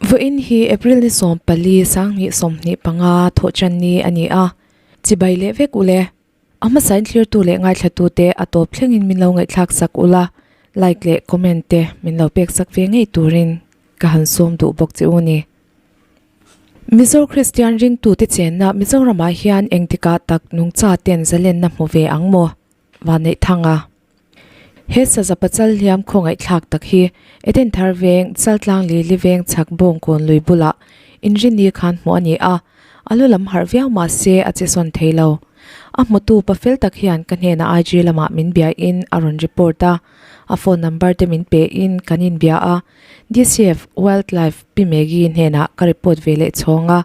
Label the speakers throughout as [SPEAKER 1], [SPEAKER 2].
[SPEAKER 1] Vawiin hi April ni 14 2025 thawhchan ni a ni a, chibai leh vek ule. A hmasain thlirtu leh ngaithlatute a tawp thlengin min lo ngaihthlak sak ula, like leh comment te min lo pek sak ve ngei turin ka han sawm duh bawk che u ni. Mizo Kristian ringtute chenna Mizoramah hian engtikah tak nungcha ten zalenna hmu ve ang maw? Vanneihthanga. He saza pachal hliam khawngaihthlak tak hi Eden Thar Veng, Chaltlang Lili Veng chhak Bawngkawn lui bulah inrinni khan hmuh a ni a, a lu lam harh viau mah se a che sawn thei lo. A hmutu pa fel tak hian ka hnenah IG lamah min biain a rawn report a, a phone number te min pein kan inbia a, DCF Wildlife Pi Maggie hnenah ka report ve leh chhawng a,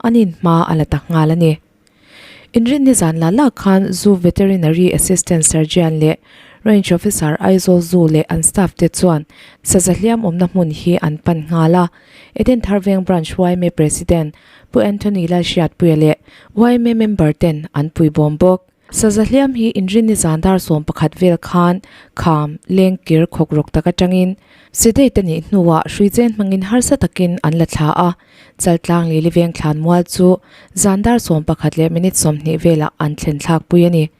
[SPEAKER 1] an inhma a la ta nghal a ni. Inrinni zan la la khan Zoo Veterinary Assistant Surgeon leh Range Officer Aizawl Zoo leh an staff te chuan saza hliam awmna hmun hi an pan nghal a. Eden Thar Veng Branch yma President Pu Anthony Lalhriatpuia leh yma member ten an puibawm bawk. Saza hliam hi inrinni zan dar 11 vel khan kham leng kir khawk rawk tak atangin Sedate a nih hnuah hruichen hmangin harsa takin an la thla a. Chaltlang leh Liveng thlan mual chu zan dar 11 leh minute 20 velah an thlen thlak pui a ni.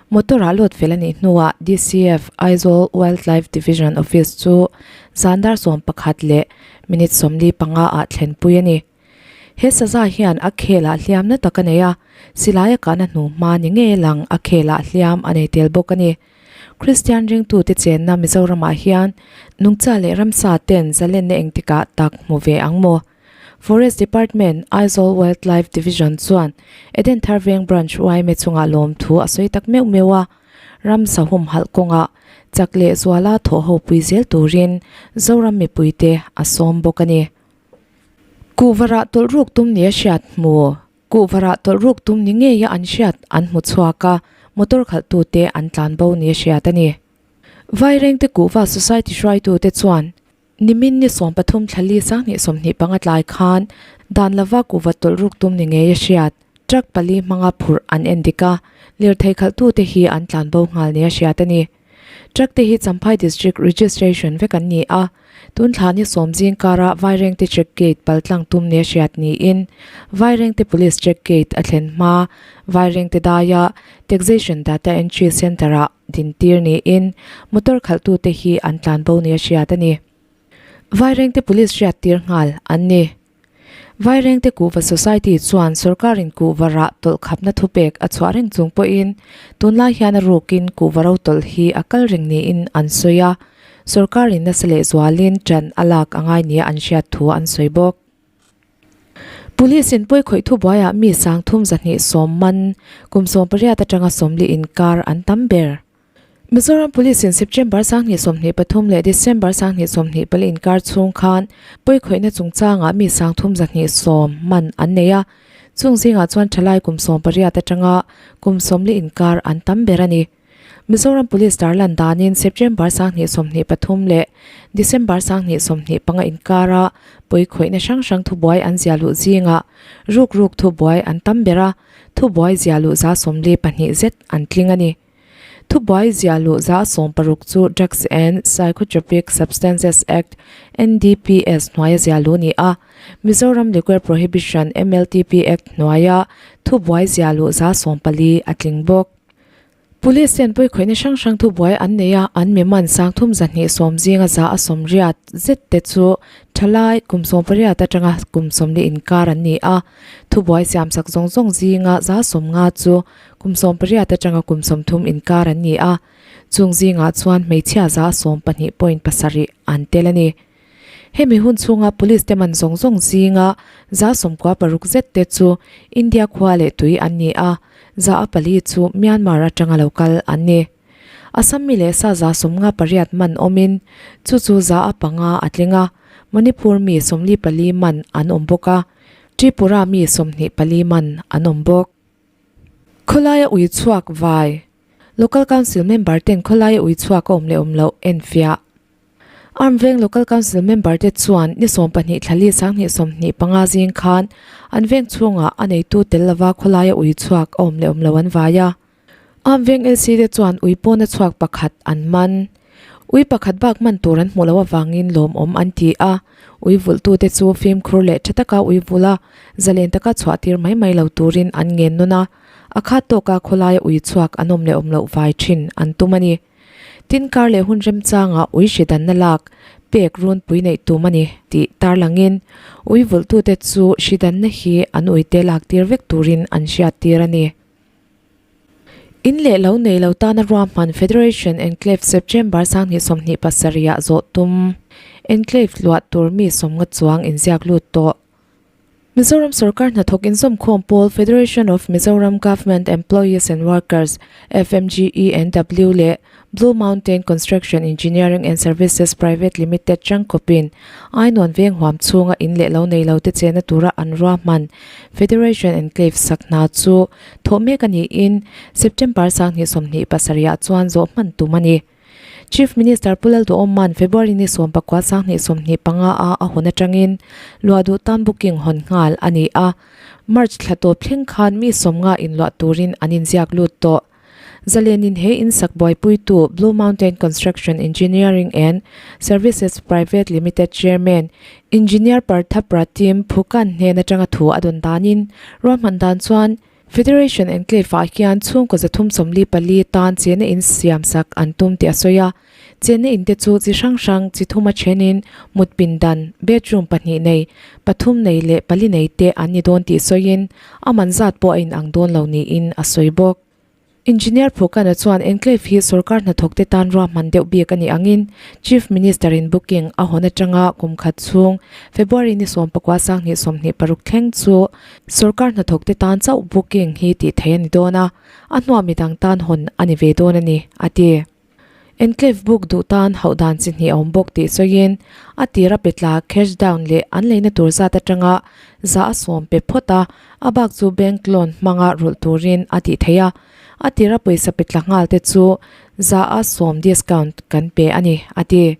[SPEAKER 1] Motor ah load fel a nih hnuah DCF Aizawl Wildlife Division Office chu zan dar 11 leh minute 45 ah thlen pui a ni. He saza hian a khelah hliam na tak a nei a, silai a kahna hnu hma ni ngei lang a khelah hliam a nei tel bawk a ni. Kristian ringtute chenna Mizoramah hian nungcha leh ramsa ten zalenna engtikah tak hmu ve ang maw? Forest Department, Aizawl Wildlife Division chuan Eden Thar Veng Branch yma chungah lawmthu a sawi tak meuh meuh a, ramsa humhalh kawngah chak leh zuala thawh ho pui zel turin Zoram mipuite a sawm bawk a ni. Kuhvarah tawlh ruk tum ni a hriat hmu. Kuhvarah tawlh ruk tum ni ngeia an hriat an hmu chhuak a, motor khalhtute an tlan bo ni a hriat a ni. Vairengte Kuhva Society hruaitute chuan nimin ni 13 thlali sanghnih 25 tlai khan dan lova kuhva tawlh ruk tum ni ngei a hriat truck pali hmanga phurh an en dik a, lirthei khalhtute hi an tlan bo nghal ni a hriat a ni. Truck te hi Champhai District Registration vek an ni a, tun thla ni sawm zing kara Vairengte Check Gate paltlang tum nia hriat niin Vairengte Police Check Gate a thlen hma Vairengte daia Taxation Data Entry Centre ah dintir niin motor khalhtute hi an tlan bo nia hriat a ni. Vairengte Police hriattir nghal an ni. Vairengte Kuhva Society chuan sorkarin kuhva rah tawlh khapna thupek a chhuah reng chung pawhin tunlai hian a rukin kuhva ro tawlh hi a kal reng niin an sawi a, sorkarin nasa lehzualin ṭan a lak a ngai nia an hriat thu an sawi bawk. Police in pawi khawih thubuaiah mi 3 210 man kum 18 atanga 40 inkar an tam ber. Mizoram Police in September 2023 leh December 2024 inkar chhung khan pawikhawihna chungchangah mi 3,210 man an nei a, chung zingah chuan thalai kum 18 atanga kum 40 inkar an tam ber a ni. Mizoram Police tarlan danin September 2023 leh December 2025 inkara pawikhawihna hrang hrang thubuai an ziah luh zingah ruk ruk thubuai an tam ber a, thubuai ziah luh 42 zet an tling a ni. Thubuai ziah luh 16 chu Drugs and Psychotropic Substances Act, NDPS, hnuaia ziah luh ni a, Mizoram Liquor Prohibition, MLTP, Act hnuaia thubuai ziah luh 14 a tling bawk. Police ten pawikhawihna hrang hrang thubuai an nei a, an mi man 3210 zinga 180 zet te chu thalai kum 18 atanga kum 40 inkar an ni a, thubuai siamsak zawng zawng zinga 50 chu Kum 18 atanga kum 30 inkar an ni a, chung zingah chuan hmeichhia 12.7 an tel a ni. Hemi hun chhunga police te man zawng zawng zinga 96 zet te chu India khua leh tui an ni a, 4 chu Myanmar atanga lo kal an ni. Assam mi leh sa 58 man awmin chu chu 5 a tling a, Manipur mi 44 man an awm bawk a, Tripura mi 24 man an awm bawk. Khawlaia ui chhuak vai. Local Council member ten khawlaia ui chhuak a awm leh awm loh enfiah. Arm Veng Local Council member te chuan ni 12 thlali 2025 zing khan an veng chhungah a neitu tel lova khawlaia ui chhuak a awm leh awm loh an vai a. Arm Veng LC te chuan ui pawna chhuak pakhat an man. Ui pakhat bak man tur an hmuh loh avangin lawmawm an ti a, ui vulhtute chu fimkhur leh tha taka ui vula zalen taka chhuah tir mai mai lo turin an ngen nawn a, a khat tawka khawlaia ui chhuak an awm leh awm loh vai thin an tum a ni. Tin kar leh hun remchangah ui hri danna lak pek runpui neih tum a ni tih tarlangin ui vulhtute chu hri danna hi an uite lak tir vek turin an hriat tir a ni. In leh lo nei lo tana ruahman Federation Enclave September 2027 ah zawh tum Enclave luah tur mi sawmnga chuang inziak lut tawh. Mizoram sorkar hnathawk inzawmkhawm pawl Federation of Mizoram Government Employees and Workers, FMGENW, leh Blue Mountain Construction Engineering and Services Private Limited changkawpin Ainawn veng huam chhunga in leh lo nei lo te chena tura an ruahman Federation Enclave sak hna chu thawh mek a niin September 2027 ah chuan zawh hman tum a ni. Chief Minister Pu Lalduhawma'n February ni 19 2025 a a hawn atangin luah duh tan booking hawn nghal a ni a, March thla tawp thleng khan mi sawmnga inluah turin an inziak lut tawh. Zalenin he in sak buaipuitu Blue Mountain Construction Engineering and Services Private Limited Chairman Engineer Partha Pratim Phukan hnen atanga thu a dawn danin ruahman dan chuan Federation Enclave ah hian chhungkaw 344 tan chenna in siam sak an tum tih a sawi a. Chenna in te chu chi hrang hrang chi thuma thenin mut pindan, bedroom pahnih nei, pathum nei leh pali nei te an ni dawn tih sawiin a man zat pawh a inang dawn lo niin a sawi bawk. Engineer Phukana chuan enclave hi sorkar hnathawkte tan ruahman deuh bik a nih angin Chief Minister in booking a hawn atanga kum khat chhung February ni 19 26 thleng chu sorkar hnathawkte tan chauh booking hi tih theih a ni dawn a, a hnuah midang tan hawn a ni ve dawn a ni, a ti. Enclave book duh tan hauh dan chi hnih a awm bawk tih sawiin a tira pe tla cash down leh an leina tur zat atanga za a sawm pe phawt a, a bak chu bank loan hmanga rulh turin a tih theih a, a tira pawisa pe tla nghal te chu za a sawm discount kan pe a ni, a ti.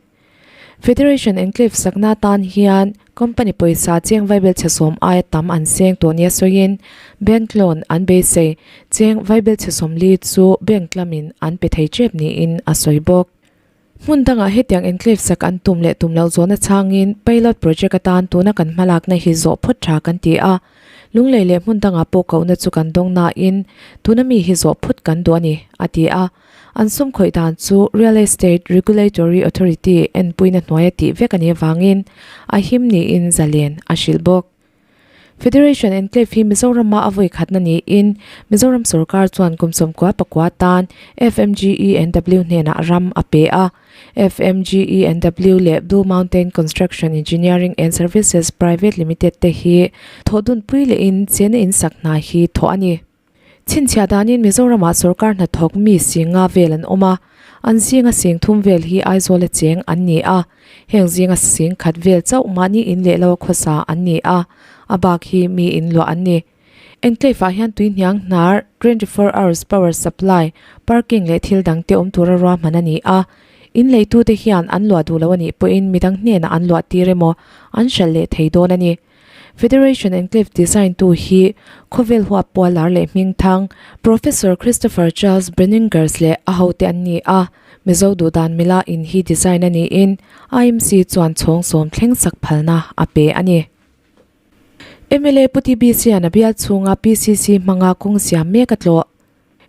[SPEAKER 1] Federation Enclave sakna tan hian company pawisa cheng vaibelchhe sawm aia tam an seng tawh nia sawiin bank loan an beisei cheng vaibelchhe sawmli chu bank lamin an pe thei tep niin a sawi bawk. Hmun dangah hetiang enclave sak an tum leh tum loh zawhna changin pilot project atan tuna kan hmalakna hi zawh phawt tha kan ti a, lunglei leh hmun dangah pawh kohna chu kan dawng nain tuna mi hi zawh phawt kan duh a ni, a ti a. An sum khawih dan chu Real Estate Regulatory Authority enpuina hnuaia tih vek a nih avangin a him niin zalen a hrilh bawk. Federation Enclave hi Mizorama a vawi khatna niin Mizoram sorkar chuan kum 99 tan FMGENW hnenah ram a pe a. FMGENW leh Blue Mountain Construction Engineering and Services Private Limited te hi thawhdunpui lehin chena insak hna hi thawh a ni. Chhinchhiah danin Mizoramah sorkar hnathawk mi singa vel an awm a, an zinga sing thum vel hi Aizawla cheng an ni a, heng zinga sing khat vel chauh mahni in leh lo khawsa an ni a, a bak hi mi in luah an ni. Enclave ah hian tui hniang hnar, 24 hours power supply, parking leh thil dang te awm tura ruahman a ni a, in leitute hian an luah duh lo a nih pawhin midang hnenah an luah tir emaw an hralh leh thei dawn a ni. Federation Enclave design tu hi khawvel huap pualar leh hmingthang Professor Christopher Charles Brenningers leh a hote an ni a, Mizo duhdan mila in hi design a niin IMC chuan chhawng sawm thleng sak phalna a pe a ni. Mla Pu TBC an a bial chhunga PCC hmanga kawng siam mek a tlawh.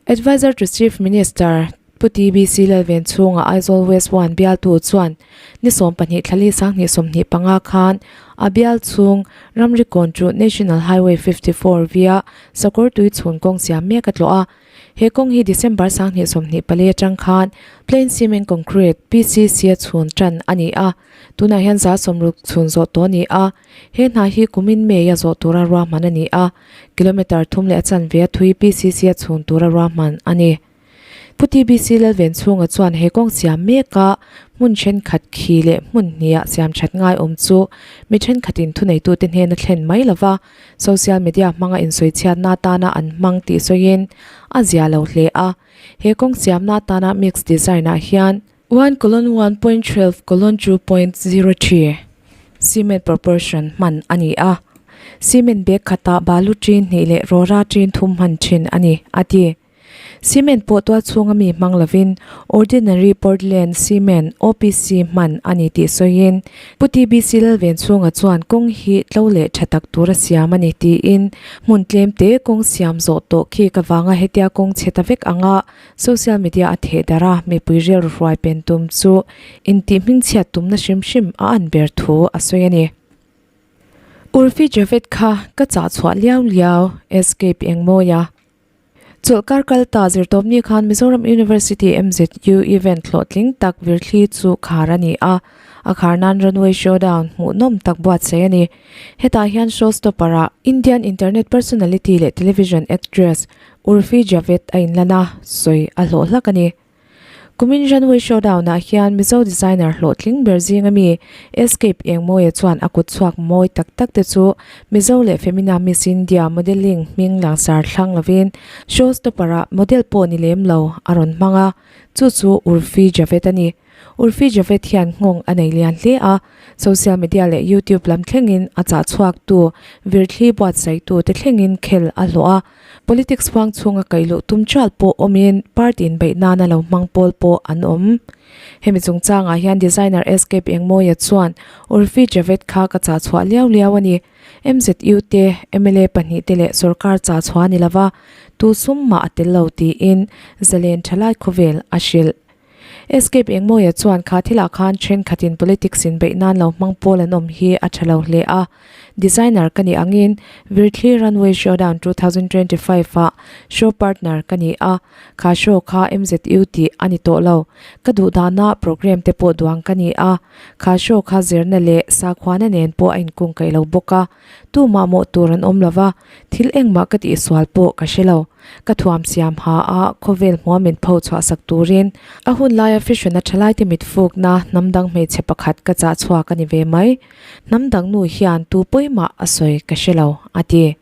[SPEAKER 1] Adviser to Chief Minister Pu TBC Lalven chhunga Aizawl West One bialtu chuan ni 12 thlali 2025 khan a bial chhung ramri kawn chu National Highway 54 via Sakawr tui chhun kawng siam mek a tlawh a. He kawng hi December 2024 atang khan Plain Cement Concrete, PCC, a chhun tan a ni a, tunah hian za sawmruk chhun zawh tawh a ni a. He hna hi kumin May a zawh tura ruahman a ni a. Kilometre thum leh a chanve a thui PCC a chhun tura ruahman a ni. Pu TBC Lalven chhunga chuan he kawng siam meka hmun thenkhat khi leh hmun hniah siam that ngai awm chu mi thenkhatin thuneitute hnena thlen mai lova social media hmanga insawichhiatna atana an hmang tih sawiin a zia lo hle a. He kawng siamna atana mix design ah hian 1:1.12:2.03 Cement proportion hman a ni a, cement bag khatah balu ṭin hnih leh rawra ṭin thum hman ṭhin a ni, a ti. Cement pawh tual chhunga mi hmang lovin Ordinary Portland Cement, OPC, hman a ni tih sawiin Pu TBC Lalvenchhunga chuan kawng hi tlo leh tha tak tura siam a ni tiin hmun tlem te kawng siam zawh tawh khi ka vanga hetia kawng chhe ta vek anga social media a theh darh a, mipui rilru hruai pen tum chu intih hmingchhiat tumna hrim hrim a an ber thu a sawi a ni. Urfi Javed kha ka chah chhuah liau liau, Escape Engmawia. Chawlhkar kal ta zirtawpni khan Mizoram University MZU event hlawhtling tak virthli chu khar a ni a, a khar nan Runway Showdown hmuhnawm tak buatsaih a ni. Hetah hian showstopper ah Indian internet personality leh television actress Urfi Javed a inlan a, sawi a hlawh hlak a ni. Kumin Runway Showdown ah hian Mizo designer hlawhtling ber zinga mi Escape Engmawia chuan a kut chhuak mawi tak tak te chu Mizo leh Femina Miss India modelling hming langsar thlang lovin showstopper ah model pawh ni lem lo a rawn hmang a, chu chu Urfi Javed a ni. Urfi Javed hian nghawng a nei lian hle a, social media leh YouTube lam thlengin a chah chhuak tu virthli buatsaihtu te thlengin khel a hlawh a. Politics huang chhunga kaih luh tum chial pawh awmin party inbeih nana lo hmang pawl pawh an awm. Hemi chungchangah hian designer Escape Engmawia chuan Urfi Javed kha ka chah chhuah liau liau a ni. MZU te, mla pahnihte leh sorkar chah chhuah a ni lova, tu sum mah a tel lo tiin Zalen Thalai khawvel a hrilh. Escape Engmawia chuan kha thilah khan thenkhatin politics inbeih nan lo hmang pawl an awm hi a tha lo hle a. Designer ka nih angin Virthli Runway Showdown 2025 ah show partner ka ni a, kha show kha MZU tih a ni tawh lo. Ka duh dana programme te pawh duang ka ni a, kha show kha zirna leh sakhuana nen pawh a inkungkaih lo bawk a, tumah mawh tur an awm lova, thil engmah ka tihsual pawh ka hre lo. Ka thuam siam ha a, khawvel hmuam min pho chhuah sak turin a hun laia fashion a thalaite mit fukna hnam dang hmeichhe pakhat ka chah chhuak a ni ve mai. Hnam dang nu hian tu pawimah a sawi ka hre lo, a ti.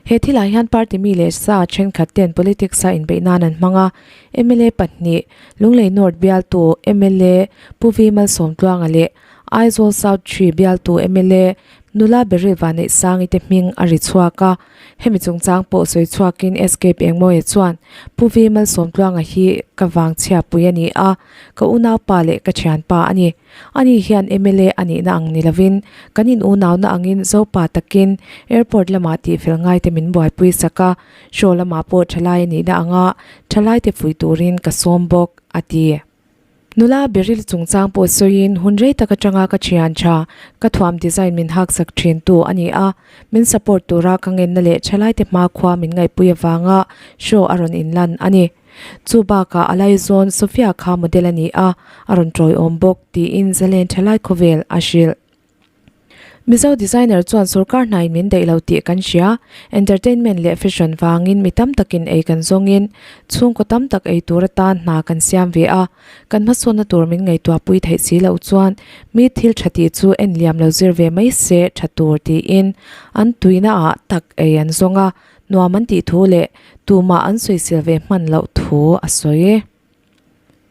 [SPEAKER 1] He thilah hian party mi leh sa thenkhat ten politics a inbeih nan an hmang a, mla pahnih, Lunglei North bialtu mla Pu V Malsawmtluanga leh Aizawl South Three bialtu mla Nula Beryl Vanneihsangi te hming a ri chhuak a. Hemi chungchang pawh sawi chhuakin Escape Engmawia chuan, Pu V Malsawmtluanga hi ka vangchhia pui a ni a, ka unaupa leh ka thianpa a ni. Ani hian mla a nihna ang ni lovin, kan in unauna angin Zopa takin airport lamah tihfel ngaite min buaipui sak a, show lamah pawh thalai a nihna anga thalaite fuih turin ka sawm bawk, a ti. Nula Beryl chungchang pawh sawiin hun rei tak atanga ka thian tha, ka thuam design min haksak thintu a ni a, min support tura ka ngenna leh thalaite hmakhua min ngaihpui avanga show a rawn inlan a ni. Chu bakah a laizawn Sophia kha model a ni a, a rawn tawiawm bawk, tiin Zalen Thalai Khawvel a hrilh. Mizo designer chuan sorkar hnaiin min daih lo tih kan hria. Entertainment leh fashion vangin mi tam takin ei kan zawngin chhungkaw tam tak ei tur atan hna kan siam ve a. Kan hmasawnna tur min ngaihtuahpui theih si loh chuan mi thil tha tih chu en liam lo zir ve mai se tha tur tiin an tuina ah tak ei an zawng a, nuam an tih thu leh tumah an sawisel ve hman loh thu a sawi.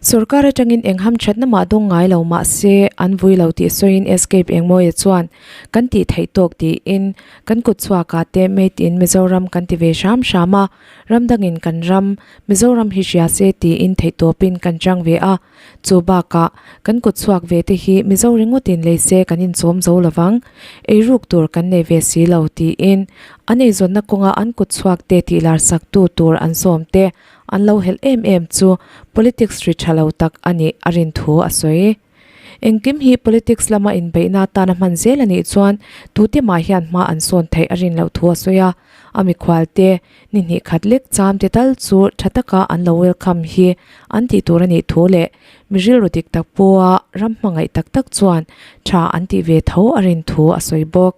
[SPEAKER 1] Sorkar atangin eng hamthatna mah dawng ngai lo mah se an vui lo tih sawiin Escape Engmawia chuan kan tih theih tawk tiin kan kut chhuakah te Made in Mizoram kan ti ve hram hram a, ram dangin kan ram Mizoram hi hria se tiin theihtawpin kan chang ve a, chu bakah kan kut chhuak ve te hi Mizo ringawtin lei se kan inchawm zo lovang, eiruk tur kan nei ve si lo tiin an eizawnna kawnga an kut chhuak te tihlar saktu tur an sawm te An lo helh em em chu politics ri tha lo tak a nih a rin thu a sawi. Engkim hi politics lama inbeihna atana hman zel a nih chuan tute mah hian hma an sawn theih a rin loh thu a sawi a. A mikhual te, ni hnih khat lek cham te tal chu tha taka an lo welcome hi an tih tur a nih thu leh mi rilru dik tak pawha ram hmangaih tak tak chuan tha an tih ve tho a rin thu a sawi bawk.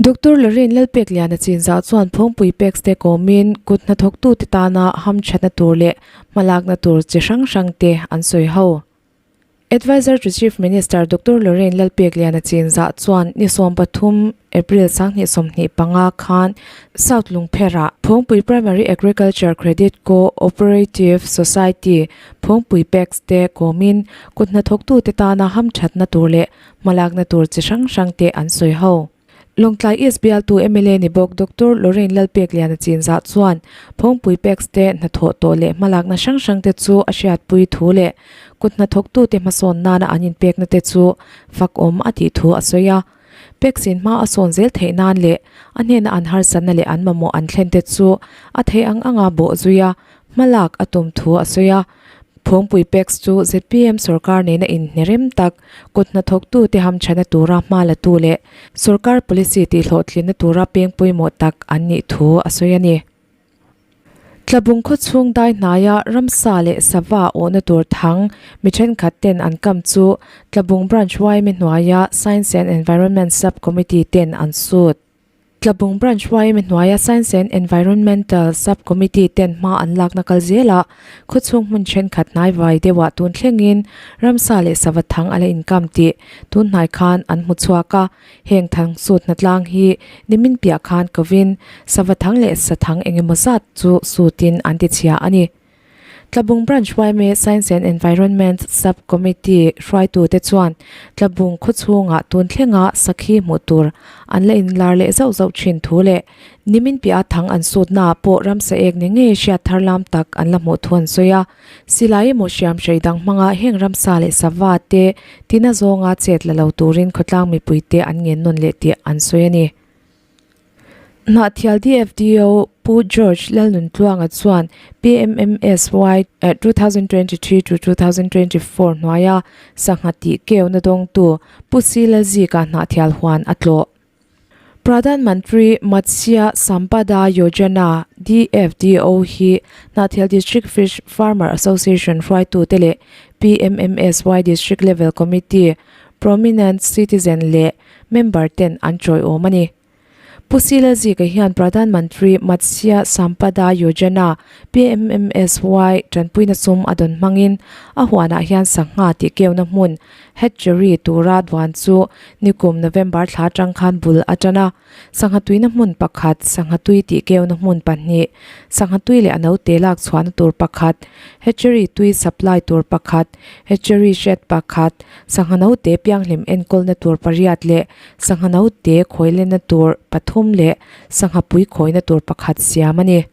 [SPEAKER 1] Doctor Lorraine Lalpekliana chinzah chuan phawngpui peks te kawmin kut hnathawktute tana hamthatna tur leh hmalakna tur chi hrang hrang te an sawi ho. Adviser to Chief Minister Doctor Lorraine Lalpekliana chinzah chuan ni 13 April 2025 khan South Lungpherah Phawngpui Primary Agriculture Credit Co-operative Society Phawngpui peks te kawmin kut hnathawktute tana hamthatna tur leh Hmalakna tur chi hrang hrang te an sawi ho. Lawngtlai East bialtu mla ni bawk Doctor Lorraine Lalpekliana Chinzah chuan Phawngpui PACS te hnathawh tawh leh hmalakna hrang hrang te chu a hriatpui thu leh kut hnathawktute hmasawn nana an inpekna te chu fakawm a tih thu a sawi a. PACS in hma a sawn zel theih nan leh a hnena an harsatna leh an mamawh an thlen te chu a theih ang anga bawh zui a, hmalak a tum thu a sawi a. Phawngpui PACS chu zpm sorkar nena inhnerem tak kut hnathawktute hamchhana tura hma latu leh sorkar policy tihhlawhtlinna tura peng pawimawh tak an nih thu a sawi a ni. Tlabung khawchhung dai hnaia ramsa leh sava awhna tur thang mi thenkhat ten an kam chu Tlabung Branch yma hnuaia Science and Environment Sub Committee ten an sut. Tlabung Branch yma hnuaia Science and Environmental Sub Committee ten hma an lakna kal zelah khawchhung hmun thenkhat hnaivai deuhah tun thlengin ramsa leh sava thang a la inkam tih tun hnai khan an hmu chhuak a. Heng thang sut hnatlang hi nimin piah khan kovin sava thang leh sa thang engemaw zat chu sutin an ti chhia a ni. Tlabung Branch yma Science and Environment Sub Committee hruaitute chuan Tlabung khawchhungah tun thlenga sakhi hmuh tur an la inlar leh zauh zauh thin thu leh nimin piah thang an sutnaah pawh ramsa ek ni ngei hriat thar lam tak an la hmuh thu an sawi a. Silai emaw hriam hrei dang hmanga heng ramsa leh sava te tina zawnga chet la lo turin khawtlang mipuite an ngen nawn leh tih an sawi a ni. Hnahthial DFDO Pu George Lalnuntluanga chuan PMMSY 2023 to 2024 hnuaia sangha tih keuna dawngtu Pu Si Lalzika Hnahthial huan a tlawh. Pradhan Mantri Matsya Sampada Yojana, DFDO, hi Hnahthial District Fish Farmer Association hruaitute leh PMMSY District Level Committee Prominent Citizen leh Member ten an chawiawm a ni. Pu Sila Zika hian Pradhan Mantri Matsya Sampada Yojana, PMMSY, tanpuina sum a dawn hmangin a huanah hian sangha tih keuna hmun, hatchery, tura duan chu nikum November thla atang khan bul a tan a. Sangha tuina hmun pakhat, sangha tui tih keuna hmun pahnih, sangha tui leh a note lak chhuahna tur pakhat, hatchery tui supply tur pakhat, hatchery shed pakhat, Sangha naute pianghlim enkawlna tur pariat leh sangha naute khawilenna tur pathum leh sangha pui khawina tur pakhat siam a ni.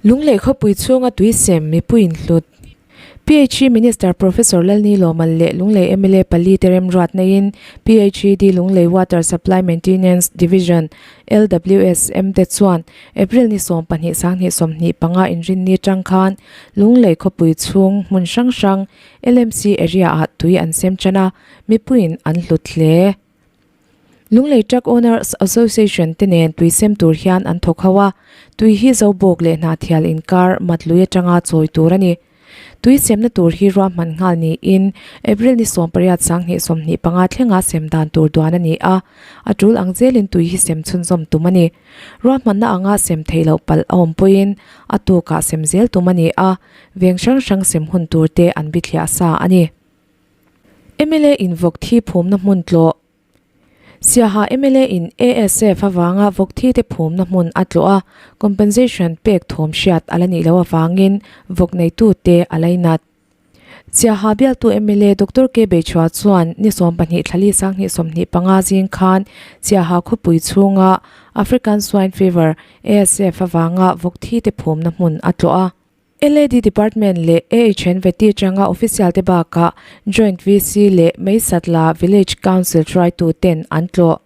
[SPEAKER 1] Lunglei khawpui chhunga tui sem mipui inhlut. PHE Minister Professor Lalni Lawmal leh Lunglei mla pali te remruat neiin PHED Lunglei Water Supply Maintenance Division, LWSM, te chuan April ni 12 2025 inrinni tang khan Lunglei khawpui chhung hmun hrang hrang LMC area ah tui an sem tan a, mipuiin an hlut hle. Lunglei Truck Owners Association te nen tui sem tur hian an thawk ho a, tui hi Zobawk leh Hnahthial inkar Matlui atanga chawi tur a ni. Tui semna tur hi ruahman nghal niin April ni 18 2025 thlenga sem dan tur duan a ni a, a tul ang zelin tui hi sem chhunzawm tum a ni. Ruahmanna anga sem theih loh palh a awm pawhin a tukah sem zel tum a ni a, Veng hrang hrang sem hun tur te an bithliah sa a ni. Mla in vawk thi phumna hmun tlawh. Siaha mla in ASF avanga vawk thi te phumna hmun a tlawh a, compensation pek thawm hriat a la nih loh avangin vawk neitu te a lainat. Siaha bialtu mla Doctor K Beichhua chuan ni 12 thlali 2025 zing khan Siaha khawpui chhunga African Swine Fever, ASF, avanga vawk thi te phumna hmun a tlawh a. LAD Department leh AHN Vety atanga official te bakah Joint VC leh Meisatla Village Council hruaitu ten an tlawh.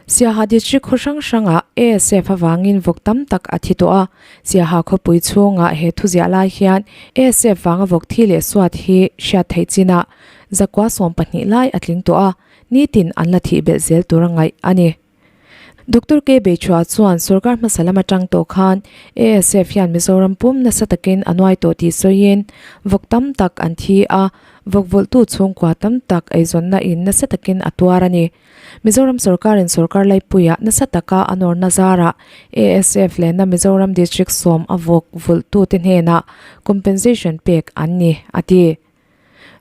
[SPEAKER 1] Siaha District khaw hrang hrangah ASF avangin vawk tam tak a thi tawh a, Siaha khawpui chhungah he thuziah lai hian ASF vanga vawk thi leh suat hi hriat theih chinah zakua 12 lai a tling tawh a, nitin an la thih belh zel tur a ngaih a ni. Doctor K Beichhua chuan sorkar hmasa lam atang tawh khan ASF hian Mizoram pum nasa takin a nuai tawh tih sawiin vawk tam tak an thi a, vawk vawlhtu chhungkua tam tak eizawnna in nasa takin a tuar a ni. Mizoram sorkarin sorkar laipuiah nasa taka a nawrna zarah ASF lehna Mizoram District sawm a vawk vawlhtute hnenah compensation pek an ni, a ti.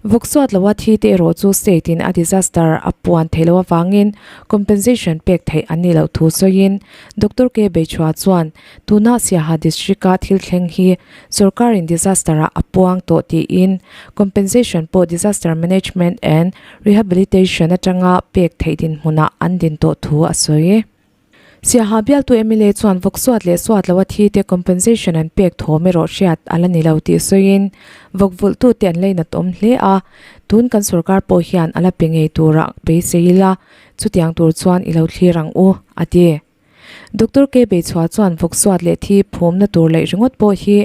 [SPEAKER 1] Vawk suat loa thi te erawh chu state in a disaster a puan theih loh avangin compensation pek theih an nih loh thu sawiin Doctor K Beichhua chuan tuna Siaha district a thil thleng hi sorkar in disaster ah a puang tawh tiin compensation pawh disaster management and rehabilitation atanga pek theih dinhmunah an din tawh thu a sawi. Siaha bialtu mla chuan vawk suat leh suat loa thi te compensation an pek thawm erawh hriat a la ni lo tih sawiin vawk vulhtute an leinat awm hle a, tun kan sorkar pawh hian a la pe ngei turah beisei ila chutiang tur chuan i lo thlir ang u, a ti. Doctor K Beichhua chuan vawk suat leh thi phumna tur laih ringawt pawh hi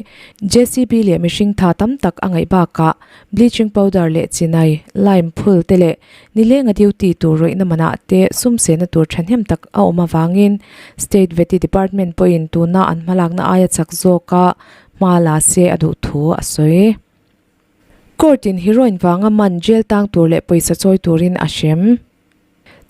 [SPEAKER 1] JCB leh mihring tha tam tak a ngaih bakah bleaching powder leh chinai, lime phul te leh Nilenga duty tur rawihna manah te sum sehna tur thahnem tak a awm avangin State Vety Department pawhin tuna an hmalakna aia chak zawka hma la se a duh thu a sawi. Court in heroin vanga man jail tang tur leh pawisa chawi turin a hrem.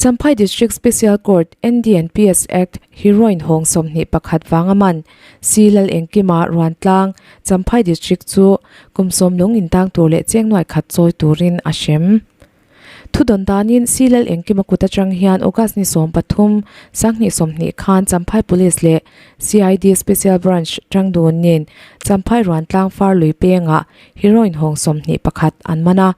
[SPEAKER 1] Champhai District Special Court NDNPS Act heroin hawng 21 vanga man Si Lal Engkima Ruantlang Champhai District chu kum sawm lung intang tur leh cheng nuai khat chawi turin a hrem. Thudawn danin Si Lal Engkima kut atang hian August ni 13, 2020 khan Champhai Police leh CID Special Branch tangdunin Champhai Ruantlang Far lui pengah heroin hawng 21 an man a.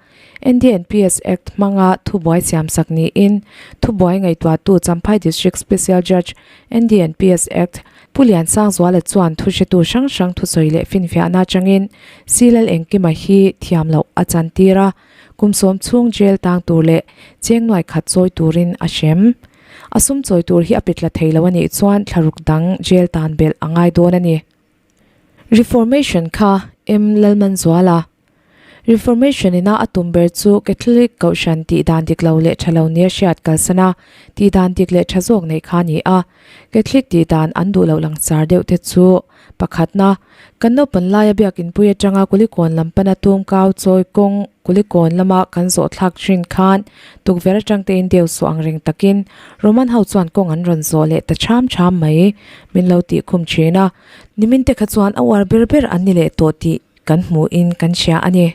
[SPEAKER 1] NDNPS Act hmanga thubuai siamsak niin thubuai ngaihtuahtu Champhai District Special Judge NDNPS Act Pu Liansangzuala chuan thuhretu hrang hrang thusawi leh finfiahna atangin Si Lal Engkima hi thiam loh a chantir a, kum sawm chhung jail tang tur leh cheng nuai khat chawi turin a hrem. A sum chawi tur hi a pe tla thei lo a nih chuan thlaruk dang jail tan belh a ngai dawn a ni. Reformation kha M Lalmanzuala Reformation ina a tum ber chu Catholic Kohhran tih dan dik lo leh tha lo nia hriat kalsan a, tih dan dik leh tha zawk neih kha a ni a. Catholic tih dan an duh loh langsar deuh te chu pakhatna, kan naupan laia biakinpui atanga Kulikawn lam pana tumkau chawi kawng Kulikawn lama kan zawh thlak thin khan tukverh atang tein deu suh ang reng takin Roman ho chuan kawng an rawn zawh leh ta cham cham mai min lo tih khum thin a. Nimin te kha chuan a uar ber ber an ni leh tawh tih kan hmuhin kan hria a ni.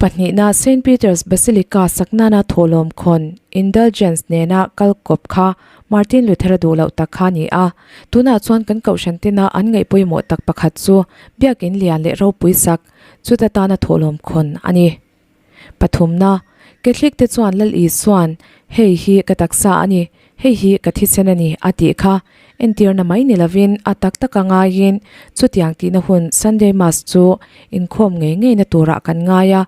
[SPEAKER 1] Pahnihna Saint Peter's Basilica saknana thawhlawm khawn Indulgence nena kal kawp kha Martin Luther-a duh loh tak kha a ni a. Tunah chuan kan kohhran tena an ngaih pawimawh tak pakhat chu biakin lian leh ropui sak chuta tana thawhlawm khawn a ni. Pathumna, Catholic te chuan Lal Isua'n, Hei hi ka taksa a ni, hei hi ka thisen a ni, a tih kha entirna mai ni lovin a tak taka ngaiin chutiang tihna hun Sunday Mass chu inkhawm ngei ngeina turah kan ngai a,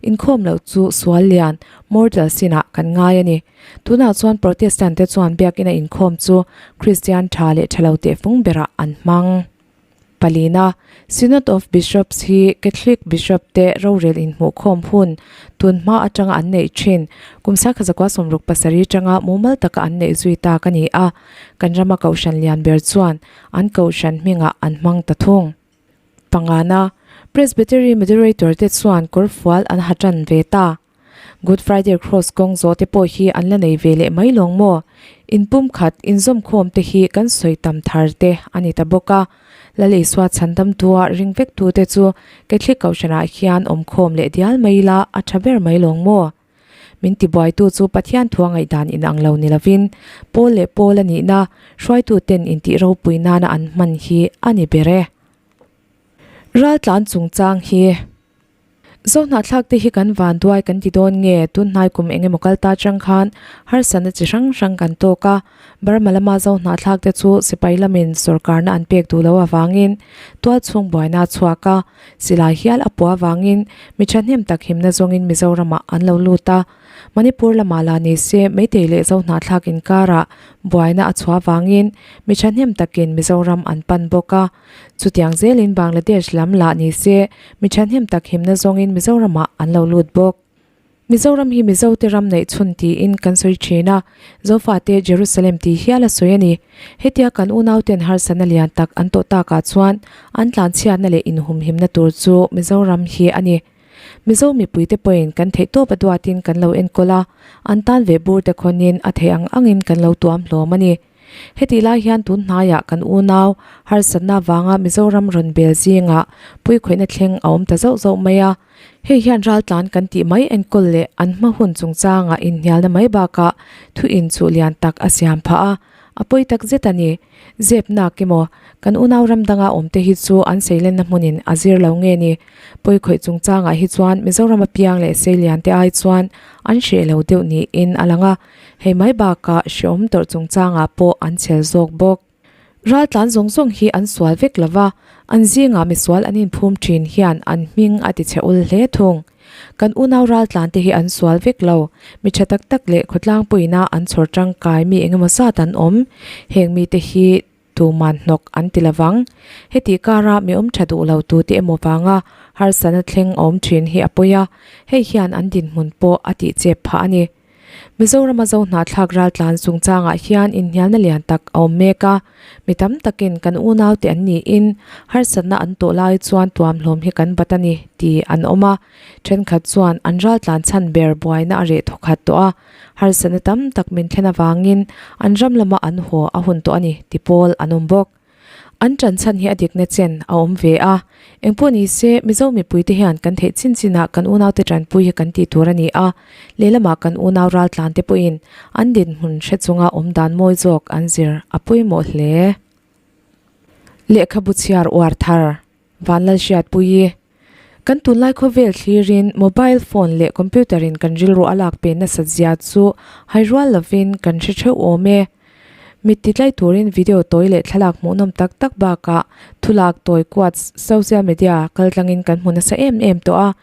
[SPEAKER 1] inkhawm loh chu sual lian, mortal sin, ah kan ngai a ni. Tunah chuan Protestant te chuan biakina inkhawm chu Kristian tha leh tha lo tehfung berah an hmang. Palina, Synod of Bishops hi Catholic Bishop te rorel inhmuhkhawm hun tun hma atanga an neih thin kum sakha 67 atanga mumal taka an neih zui tak a ni a, kan rama kohhran lian ber chuan an kohhran hmingah an hmang ta thung. Pangana, Presbytery Moderator te chuan kawrfual an ha tan ve ta. Good Friday Cross kawng zawh te pawh hi an la nei ve leh mai lawng maw? In pumkhat, inzawmkhawm te hi kan sawi tam thar te a ni ta bawk a. Lal Isua chhandamtua ring vek tu te chu Catholic Kohhranah hian awmkhawm leh dial mai ila a tha ber mai lawng maw? Min tibuaitu chu Pathian thua ngaihdan inang lo ni lovin pawl leh pawl a nihna hruaitu ten intih ropui nana an hman hi a ni ber e. Raltlan chungchang hi. Zohnahthlak te hi kan van duai kan ti dawn nge? Tun hnai kum eng emaw kal ta chang khan harsatna chi hrang hrang kan tawk a, Burma lama zohnahthlak te chu sipai lamin sawrkarna an pek duh loh avangin tual chhung buaina a chhuak a, silai hial a puah avangin mi thahnem tak himna zawngin Mizoramah an lo lut a. Manipur lamah lah ni se Meitei leh Zohnahthlak inkarah buaina a chhuah avangin mi thahnem takin Mizoram an pan bawk a. Chutiang zelin Bangladesh lam lah ni se mi thahnem tak himna zawngin Mizoramah an lo lut bawk. Mizoram hi Mizote ram neih chhun tiin kan sawi thin a, Zofate Jerusalem tih hial a sawi a ni. Hetia kan unauten harsatna lian tak an tawh takah chuan an tlanchhiatna leh inhumhimna tur chu Mizoram hi a ni. Mizo mipuite pawhin kan theihtawp a duatin kan lo enkawl a, an tan ve bur te khawnin a theih ang angin kan lo tuam hlawm a ni. Hetih lai hian tun hnaiah kan unau harsatna vanga Mizoram rawn bel zingah puikhawihna thleng a awm ta zauh zauh mai a. Hei hian raltlan kan tih mai enkawl leh an hma hun chungchangah inhnialna mai bakah thu inchuh lian tak a siam phah a, a pawi tak zet a ni. Zep nak emaw, kan unau ram danga awmte hi chu an seilenna hmunin a zir lo nge ni? Pawikhawih chungchangah hi chuan Mizoram apiang leh seiliante ai chuan an hreh lo deuh niin a lang a, hei mai bakah hrehawm tawrh chungchangah pawh an chhel zawk bawk. Raltlan zawng zawng hi an sual vek lo va, an zingah misual an inphum thin hian an hming a ti chhe ul hle thung. Kan unau raltlan te hi an sual vek lo, mi tha tak tak leh khawtlang puiina an chhawr tangkai mi engemaw zat an awm. Heng mite hi tuman hnawk an ti lovang. Heti kara mi awm tha duh lo tute emaw vanga harsatna thleng a awm thin hi a pawi a, hei hian an dinhmun pawh a tihchep phah a ni. Mizorama zo hnahthlak raltlan chungchangah hian inhnialna lian tak a awm mek a, mi tam takin kan unaute an niin harsatna an tawh lai chuan tuamhlawm hi kan bat a ni tih an awm a, thenkhat chuan an raltlan chhan ber buaina a reh thawkhat tawh a, harsatna tam tak min thlen avangin an ram lama an haw a hun tawh a ni ti pawl an awm bawk. An ṭan chhan hi a dikna chen a awm ve a, engpawh ni se Mizo mipuite hian kan theih chin chinah kan unaute ṭanpui hi kan tih tur a ni a, lehlamah kan unau raltlante pawhin an dinhmun hre chunga awm dan mawi zawk an zir a pawimawh hle. Lehkhabu chhiar uar thar Vanlalhriatpuii Kan tunlai khawvel thlirin mobile phone leh computer in kan rilru a lak pe nasat zia chu hai rual lovin kan hre theuh awm e. Mit ti tlai turin video tawi leh thlalak hmuhnawm tak tak bakah thulak tawi quotes social media kaltlangin kan hmu nasa em em tawh a.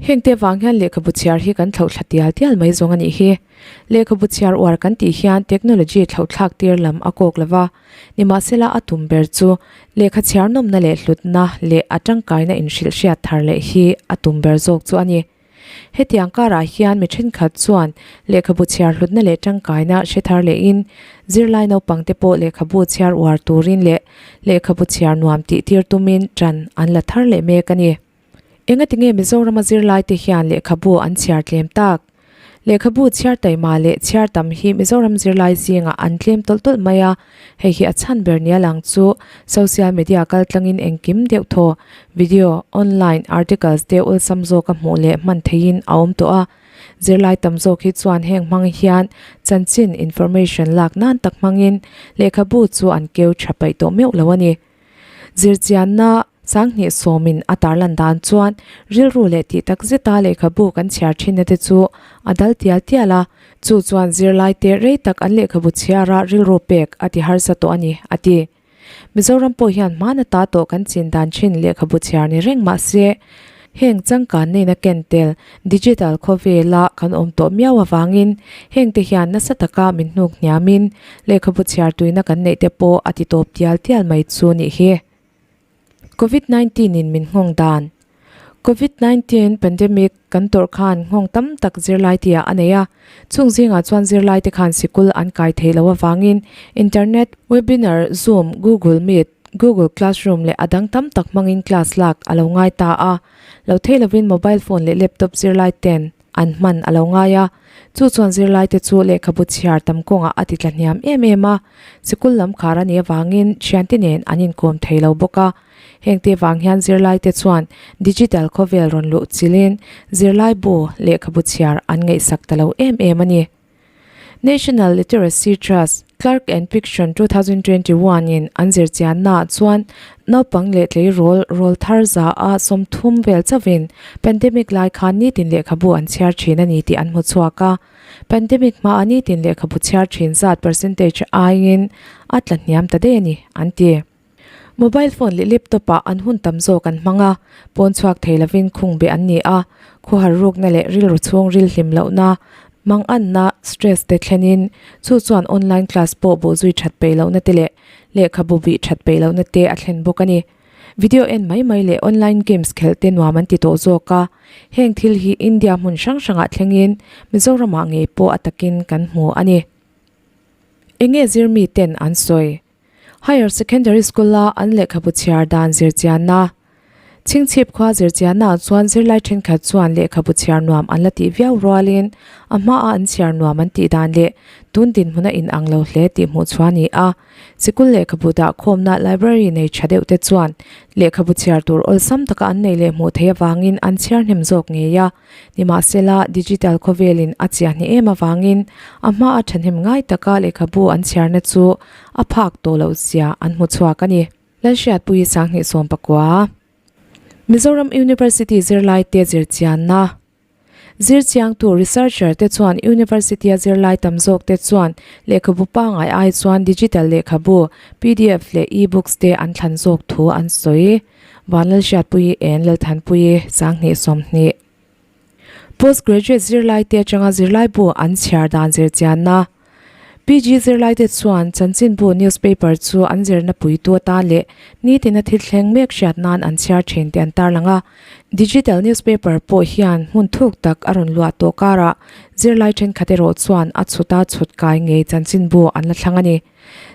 [SPEAKER 1] Hengte vang hian lehkhabu chhiar hi kan thlauhthla tial tial mai zawng a nih hi. Lehkhabu chhiar uar kan tih hian technology thlauhthlak tir lam a kawk lo va, nimahsela a tum ber chu lehkha chhiar nawmna leh hlutna leh a tangkaina inhrilh hriat thar leh hi a tum ber zawk chu a ni. Hetiang karah hian mi thenkhat chuan lehkhabu chhiar hlutna leh tangkaina hre thar lehin zirlai naupangte pawh lehkhabu chhiar uar turin leh lehkhabu chhiar nuam tih tir tumin tan an la thar leh mek a ni. Engatinge Mizorama zirlaite hian lehkhabu an chhiar tlem tak? Lehkhabu chhiar taima leh chhiar tam hi Mizoram zirlai zingah an tlem tawlh tawlh mai a, hei hi a chhan ber nia lang chu social media kaltlangin engkim deuh thaw, video, online articles te awlsam zawka hmuh leh hman theihin a awm tawh a. Zirlai tam zawk hi chuan heng hmang hian chanchin, information, lak nan tak hmangin lehkhabu chu an keu tha paih tawh meuh lo a ni. Zirchianna Sanghnih sawmin a tarlan dan chuan rilru leh tih tak zeta lehkhabu kan chhiar thinna te chu a dal tial tial a, chu chuan zirlaite rei tak an lehkhabu chhiara rilru pek a ti harsa tawh a ni, a ti. Mizoram pawh hian hmana ta tawh kan chin dan thin lehkhabu chhiar ni reng mah se, heng changkan neina ken tel digital khawvela kan awm tawh miau avangin hengte hian nasa taka min hnuk hniamin lehkhabu chhiar tuina kan neih te pawh a ti tawp tial tial mai chu nih hi. Covid 19 in min nghawng dan Covid 19 pandemic kan tawrh khan nghawng tam tak zirlai tihah a nei a, chung zingah chuan zirlaite khan sikul an kai theih loh avangin internet, webinar, zoom, google meet, google classroom leh a dang tam tak hmangin class lak a lo ngai ta a, lo thei lovin mobile phone leh laptop zirlai ten an hman a lo ngai a, chu chuan zirlaite chu lehkhabu chhiar tam kawngah a ti tla hniam em em a, sikul lam khar a nih avangin thiante nen an inkawm thei lo bawk a, hengte vang hian zirlaite chuan digital khawvel rawn luh chilhin zirlaibu lehkhabu chhiar an ngaihsak ta lo em em a ni. National Literacy Trust, Clark and Piction 2021 in an zirchiannaah chuan naupang leh tleirawl rawl thar za a 30 vel chauhin pandemic lai khan nitin lehkhabu an chhiar thin a ni tih an hmu chhuak a. Pandemic hmaa nitin lehkhabu chhiar thin zat percentage aiin a tla hniam ta daih a ni, an ti. Mobile phone leh laptop ah an hun tam zawk an hmang a, pawn chhuak thei lovin khung beh an ni a, khuahar rukna leh rilru chhung ril hlim lohna, manganna, stress te thlenin chu chuan online class pawh bawhzui that peih lohna te leh lehkhabu bih that peih lohna te a thlen bawk a ni. Video en mai mai leh online games khelh te nuam an ti tawh zawk a, heng thil hi India hmun hrang hrangah thlengin Mizoramah ngei pawh a takin kan hmu a ni. Enge zirmi ten an sawi? Higher Secondary School-a an lehkhabu chhiar dan zirchianna. Chhingchhip khua zirchiannaah chuan zirlai thenkhat chuan lehkhabu chhiar nuam an la tih viau rualin a hmaah an chhiar nuam an tih dan leh tun dinhmun a inang lo hle tih hmuh chhuah a ni a. Sikul lehkhabu dah khawmna library nei tha deuh te chuan lehkhabu chhiar tur awlsam taka an nei leh hmuh theih avangin an chhiar hnem zawk ngei a. Nimahsela, digital khawvelin a chiahni em avangin a hmaa thahnem ngai taka lehkhabu an chhiarna chu a phak tawh loh zia an hmu chhuak a ni. Lalhriatpuii Sanghnih Sawmpakua, Mizoram University zirlaite zirchianna Zirchiangtu, researcher, te chuan University-a zirlai tam zawk te chuan lehkhabu pangngai ai chuan digital lehkhabu, pdf leh e-books te an thlan zawk thu an sawi. Vanlalhriatpuii en Lalthanpuii Sanghnih 20. Postgraduate zirlai te atanga zirlaibu an chhiar dan zirchianna PG zirlai te chuan chanchinbu newspaper chu an zirna puitu atan leh nitina thil thleng mek hriat nan an chhiar thin tih an tarlang a. Digital newspaper pawh hian hmun thuk tak a rawn luah tawh karah zirlai thenkhat erawh chuan a chhuta chhut kai ngei chanchinbu an la thlang a ni.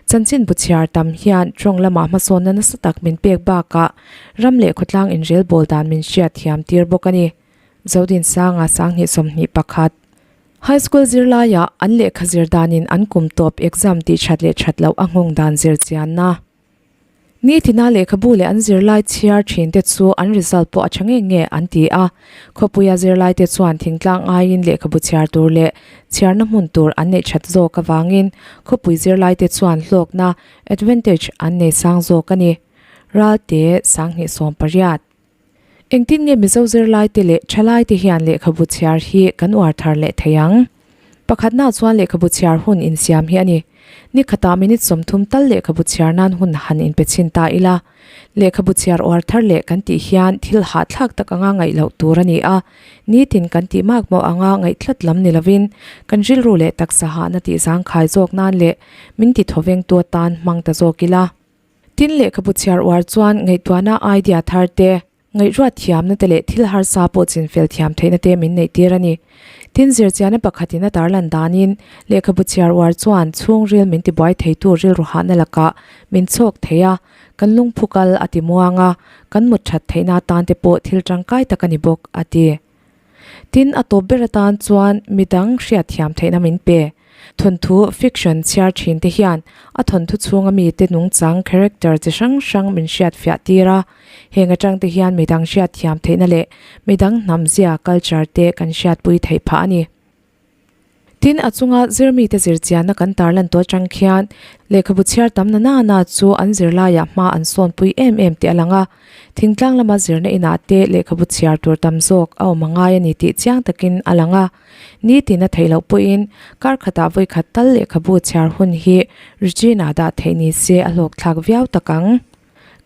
[SPEAKER 1] Chanchinbu chhiar tam hian tawng lamah hmasawnna nasa tak min pek bakah ram leh khawtlang inrelbawl dan min hriat thiam tir bawk a ni. Zodinsanga Sanghnih 21. High School zirlaiah an lehkha zir danin an kum tawp exam tih that leh that loh a nghawng dan zir chianna. Nitina lehkhabu leh an zirlai chhiar thin te chu an result pawh a tha nge nge an ti a. Khawpuia zirlai te chuan thingtlang aiin lehkhabu chhiar tur leh chhiarna hmun tur an neih that zawk avangin khawpui zirlai te chuan hlawkna, advantage, an nei sang zawk a ni. Ralte Sanghnih 18. Engtin nge Mizo zirlaite leh thalaite hian lehkhabu chhiar hi kan uar thar leh thei ang? Pakhatna chuan lehkhabu chhiar hun insiam hi a ni. Ni khatah minute 30 tal lehkhabu chhiar nan hun han inpe chhin ta ila. Lehkhabu chhiar uar thar leh kan tih hian thil hahthlak tak anga ngaih loh tur a ni a. Nitin kan tih mak mawh anga ngaih tlat lam ni lovin kan rilru leh taksa hahna tih zangkhai zawk nan leh min ti thawvengtu atan hmang ta zawk ila. Tin, lehkhabu chhiar uar chuan ngaihtuahna idea thar te, ngaihruat thiamna te leh thil harsa pawh chinfel thiam theihna te min neih tir a ni. Tin, zirchianna pakhatin a tarlan danin, lehkhabu chhiar uar chuan chhungril min tibuai theitu rilru hahna lakah min chhawk thei a, kan lungphu kal a ti muang a, kan mut that theihna atan te pawh thil tangkai tak a ni bawk, a ti. Tin, a tawp ber atan chuan midang hriatthiam theihna min pe. Thawnthu, fiction, chhiar thin te hian a thawnthu chhunga mite nungchang, character, chi hrang hrang min hriatfiah tir a. Heng atang te hian midang hriatthiam theihna leh midang hnamzia, culture, te kan hriatpui theih phah a ni. Tin, a chunga zirmite zirchianna kan tarlan tawh atang khian lehkhabu chhiar tam na na na chu an zirlaiah hma an sawnpui em em tih a lang a. Thingtlang lama zirna inah te lehkhabu chhiar tur tam zawk a awm a ngai a ni tih chiang takin a lang a. Nitin a theih loh pawhin kar khatah vawi khat tal lehkhabu chhiar hun hi Regina dah theih ni se a hlawkthlak viau tak ang.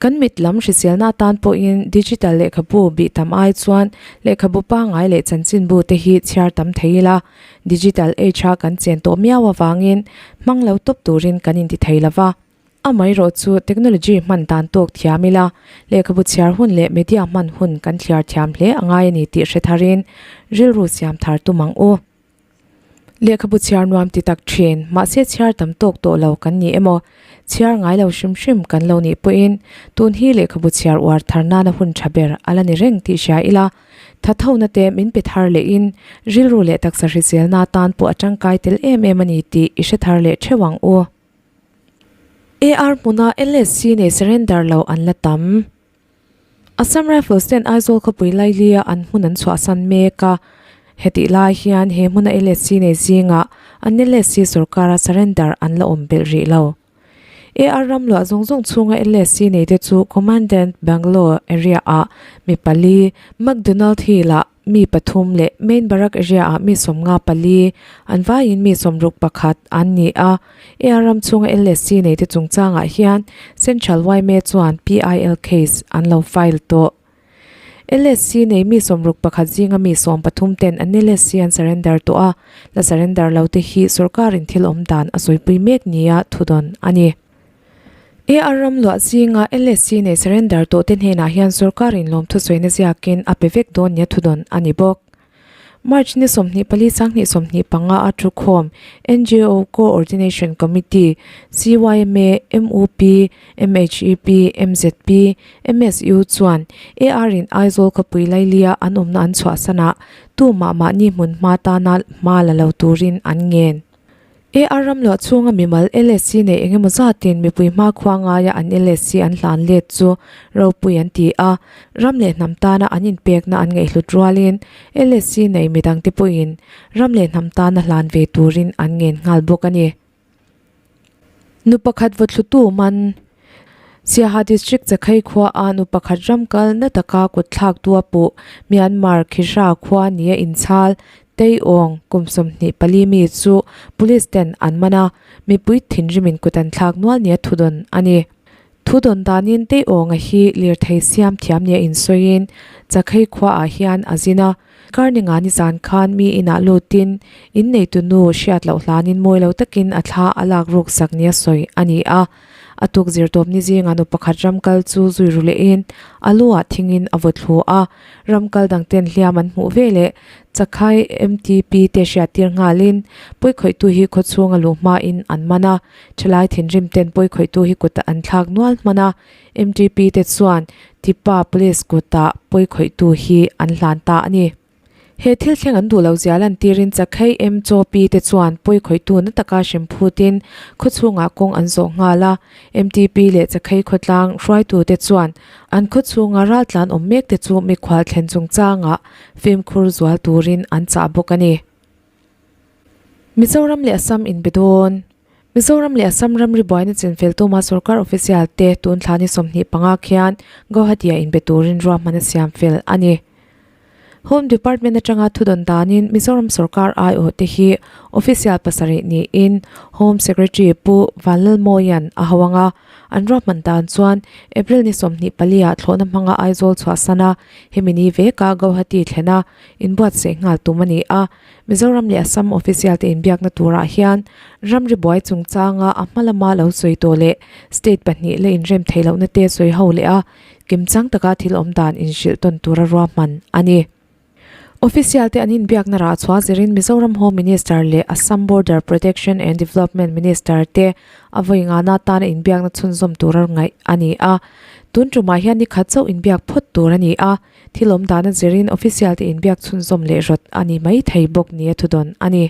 [SPEAKER 1] Kan mit lam hriselna atan pawhin digital lehkhabu bih tam ai chuan lehkhabu pangngai leh chanchinbu te hi chhiar tam thei ila, digital age a kan chen tawh miau avangin hmang lo tawp turin kan inti thei lova. Amaherawh chu technology hman dan tawk thiam ila, lehkhabu chhiar hun leh media hman hun kan thliar thiam hle a ngai a ni tih hre tharin rilru siam thar tum ang u. Lehkhabu chhiar nuam ti tak thin, mahse chhiar tam tawk tawh lo kan ni emaw, chhiar ngai lo hrim hrim kan lo nih pawhin tun hi lehkhabu chhiar uar thar nana hun tha ber a la ni reng tih hria ila, tha thona te min pe thar lehin rilru leh taksa hriselna tan pawh a tangkai tel em em a ni tih i hre thar leh theuh ang u. AR hmuna LSC nei surrender lo an la tam. Assam Rifles ten Aizawl khawpui Lailia an hmun an chhuahsan mek a, hetih lai hian he hmuna LSC nei zingah an LSC sorkara surrender an la awm belh rih lo. AR ram luah zawng zawng chhunga LSC nei te chu Commandant Bangalore area ah mi pali, McDonald Hill ah mi pathum leh Main Barak area ah mi 54, an vaiin mi 61 an ni a. AR ram chhunga LSC nei te chungchangah hian Central yma chuan PIL case an lo file tawh. LSC nei mi 61 zinga mi 13 ten an LSC an surrender tawh a, la surrender lo te hi sorkarin thil awm dan a sawipui mek nia thudawn a ni. AR ram luah zinga LSC nei surrender tawh te hnenah hian sorkarin lawmthu sawina ziakin a pe vek dawn nia thudawn a ni bawk. March ni 24 sanghnih 25 a thukhawm NGO Co-ordination Committee, CYMA, MUP, MHEP, MZP, MSU chuan AR in Aizawl khawpui lailia an awmna an chhuahsanah tumah mahni hmun hma tana hma la lo turin an ngen. AR ram luah chhunga mimal LSC nei engemaw zatin mipui hmakhua ngaia an LSC an hlan let chu ropui an ti a, ram leh hnam tana an inpekna an ngaihhlut rualin LSC nei midangte pawhin ram leh hnam tana hlan ve turin an ngen nghal bawk a ni. Nu pakhat vawthlutu man Siaha District Chakhei khua a nu pakhat ram kal na taka kut thlak tu a puh Myanmar Khihra khua nia inchhal Teiawng kum 24 mi chu police ten an man a, mipui thinrimin kut an thlak nual nia thudawn a ni. Thudawn danin Teiawnga hi lirthei siam thiam nia insawiin Chakhei khua ah hian a zin a, Karninga nizan khan mi inah lutin inneitu nu hriat loh hlanin mawi lo takin a thla a lak ruk sak nia sawi a ni a. A tuk zirtawp ni zingah nu pakhat ram kal chu zui ru lehin a lu ah thingin a vaw thlu a, ram kal dang ten hliam an hmuh ve leh Chakhai MTP te hriattir nghalin pawikhawihtu hi khawchhunga luh hmain an man a, thalai thinrim ten pawikhawihtu hi kutah an thlak nual hman a, MTP te chuan Tipa Police kutah pawikhawihtu hi an hlan ta a ni. He thil thleng an duh lo zia lantirin Chakhei M Chaw Pi te chuan pawikhawihtu na taka hrem phutin khawchhungah kawng an zawh nghal a. MTP leh Chakhei khawtlang hruaitute chuan an khawchhunga raltlan awm mek te chu mikhual thlen chungchangah fimkhur zual turin an chah bawk a ni. Mizoram leh Assam inbe dawn. Mizoram leh Assam ramri buaina chinfel tuma sorkar official te tun thla ni 25 khian Guwahati-ah inbe turin ruahman a siam fel a ni. Home Department atanga thudawn danin Mizoram sorkar aiawh te hi official pasarih niin Home Secretary Pu Vanlalmawia'n a ho ang a, an ruahman dan chuan April ni 24 ah thlawhna hmanga Aizawl chhuahsan a, hemi ni veka Guwahati thlena inbuatsaih nghal tum a ni a. Mizoram leh Assam official te inbiakna turah hian ramri buai chungchanga a hma lama lo sawi tawh leh state pahnih la inrem theih lohna te sawi ho leh a kimchang taka thil awm dan inhrilh tawn tura ruahman a ni. Official te an inbiakna rah chhuah zirin Mizoram Home Minister leh Assam Border Protection and Development Minister te a vawi ngana tana inbiakna chhunzawm tura ngaih a ni a. Tun tumah hian ni khat chauh inbiak phawt tur a ni a. Thil awm dana zirin official te inbiak chhunzawm leh rawt a ni mai thei bawk nia thudawn a ni.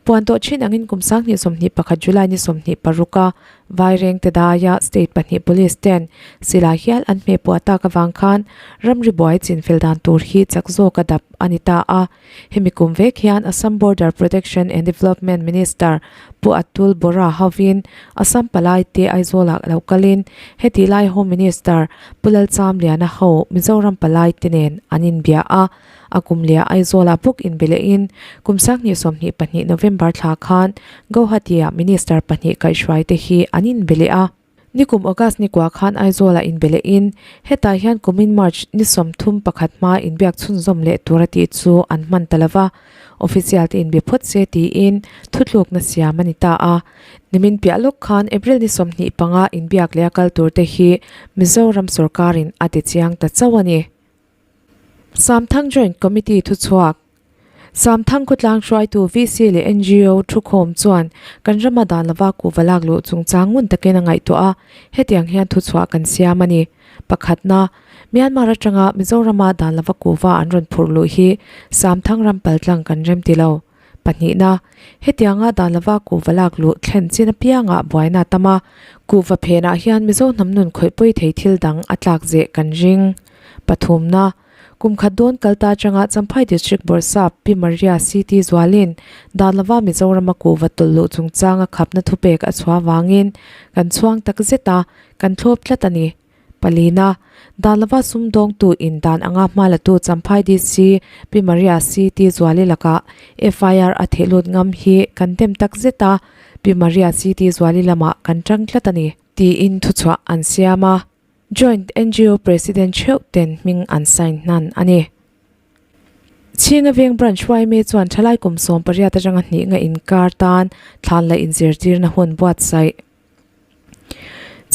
[SPEAKER 1] Puan tawh thin angin kum 2021 July ni 26 a Vairengte daia state pahnih police ten silai hial an hmeh puah tak avang khan ramri buai chinfel dan tur hi chak zawk a dap a ni ta a. Hemi kum vek hian Assam Border Protection and Development Minister Pu Atul Bora hovin Assam palai te Aizawlah lo kalin hetih lai Home Minister Pu Lalchamliana ho Mizoram palai te nen an inbia a, a kum leh Aizawlah bawk inbe lehin kum 2022 November thla khan Guwahati-ah Minister pahnih kaihhruai te hi an inbe leh a. Nikum August ni kua khan Aizawlah inbe lehin hetah hian kumin March ni 31 hma inbiak chhunzawm leh tur a tih chu an hman ta lova, official te inbe phawt se tiin thutlukna siam a ni ta a. Nimin piah lawk khan April ni 25 inbiak leh a kal tur te hi Mizoram sorkarin a ti chiang ta chauh a ni. Samthang Joint Committee thuchhuak Samthang khawtlang hruaitu VC leh NGO thukhawm chuan kan rama dan lova kuhva lak luh chungchang ngun takin a ngaihtuah a, hetiang hian thuchhuah kan siam a ni. Pakhatna, Myanmar atanga Mizorama dan lova kuhva an rawn phurh luh hi Samthang ram paltlang kan rem ti lo. Pahnihna, hetianga dan lova kuhva lak luh thlen chin apiangah buaina a tam a, kuhva phenah hian Mizo hnam nun khawih pawi thei thil dang a tlak zeh kan ring. Pathumna, Kum khat dawn kal ta atanga Champhai District Bawrhsap Pi Maria CT Zualin dan lova Mizorama kuhva tawlh luh chungchanga khapna thupek a chhuah vangin kan chhuang tak zet a, kan thlawp tlat a ni. Palina, Dan lova sumdawngtu in dan anga hma latu Champhai DC Pi Maria CT Zuali lakah FIR a theh lut ngam hi kan dem tak zet a, Pi Maria CT Zuali lamah kan tang tlat a ni, tiin thuchhuah an siam a. Joint NGO President theuh ten hming an sign hnan a ni. Chhinga Veng Branch yma chuan thalai kum 18 atanga hnih nga inkar tan thlan leh inzirtirna hun buatsaih.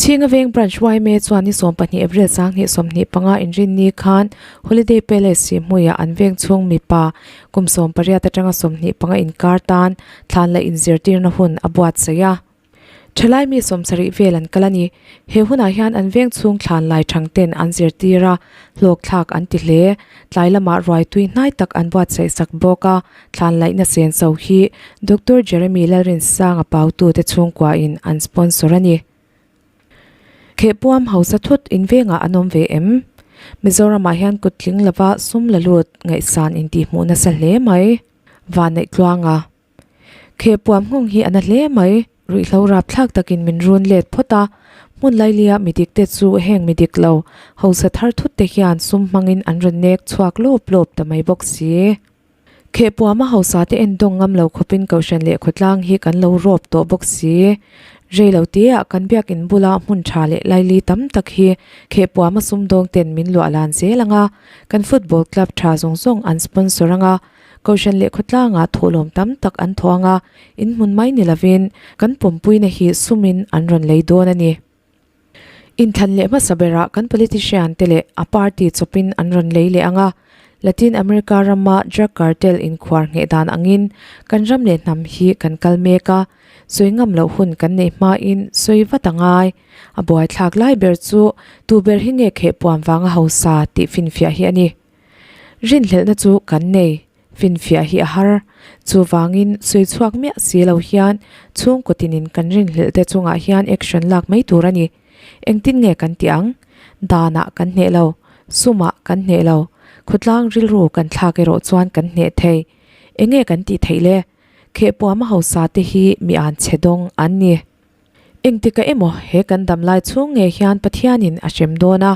[SPEAKER 1] Chhinga Veng Branch yma chuan ni 12 April 2025 inrinni khan Holiday Palace Sihhmuiah an veng chhung mipa kum 18 atanga 25 inkar tan thlan leh inzirtirna hun a buatsaih a. Thalai mi 70 vel an kal a ni. He hunah hian an veng chhung thlan lai thang ten an zirtir a, hlawk thlak an ti hle. Tlai lamah ruai tui hnai tak an buatsaih sak bawk a, thlan laihna senso hi Doctor Jeremy Lalrinsanga pautute chhungkuain an sponsor a ni. Khehpuam hausa thut in vengah an awm ve em? Mizoramah hian kut tling lova sum la lut ngaihsan intihhmuh nasa hle mai. Vanneih tluanga. Khehpuam nghawng hi a na hle mai. Ruihhlo rapthlak takin min run let phawt a. Hmun lailia mi dik te chu heng mi dik lo hausa thar thut te hian sum hmangin an rawn nek chhuak lawp lawp ta mai bawk si. Khehpuama hausa te endawng ngam lo khawpin Kohhran leh khawtlang hi kan lo rawp tawh bawk si. Rei lo teah kan biakin bula hmun tha leh laili tam tak hi Khehpuama sumdawng ten min luah lan zel ang a, kan football club tha zawng zawng an sponsor ang a, Kohhran leh khawtlangah thawhlawm tam tak an thawh ang a, in hmun mai ni lovin kan pawmpuina hi sumin an rawn lei dawn a ni. Inthlan leh hmasa berah kan politician te leh a party chawpin an rawn lei leh ang a, Latin America rama drug cartel inkhuar ngheh dan angin kan ram leh hnam hi kan kal mek a, sawi ngam loh hun kan neih hmain sawi vat a ngai. A buaithlak lai ber chu tu ber hi nge khehpuam vanga hausa tih finfiah hi a ni. Rinhlelhna chu kan nei. Finfiah hi a har. Chuvangin sawi chhuak miah si lo hian chhungkaw tinin kan rinhlelh te chungah hian action lak mai tur a ni. Engtin nge kan tih ang? Danah kan hneh lo, sumah kan hneh lo, khawtlang rilru kan thlak erawh chuan kan hneh thei. Enge kan tih theih le? Khehpuama hausa te hi mi an chhe dawng an ni. Engtikah emaw he kan dam lai chhung ngei hian Pathianin a hrem dawn a,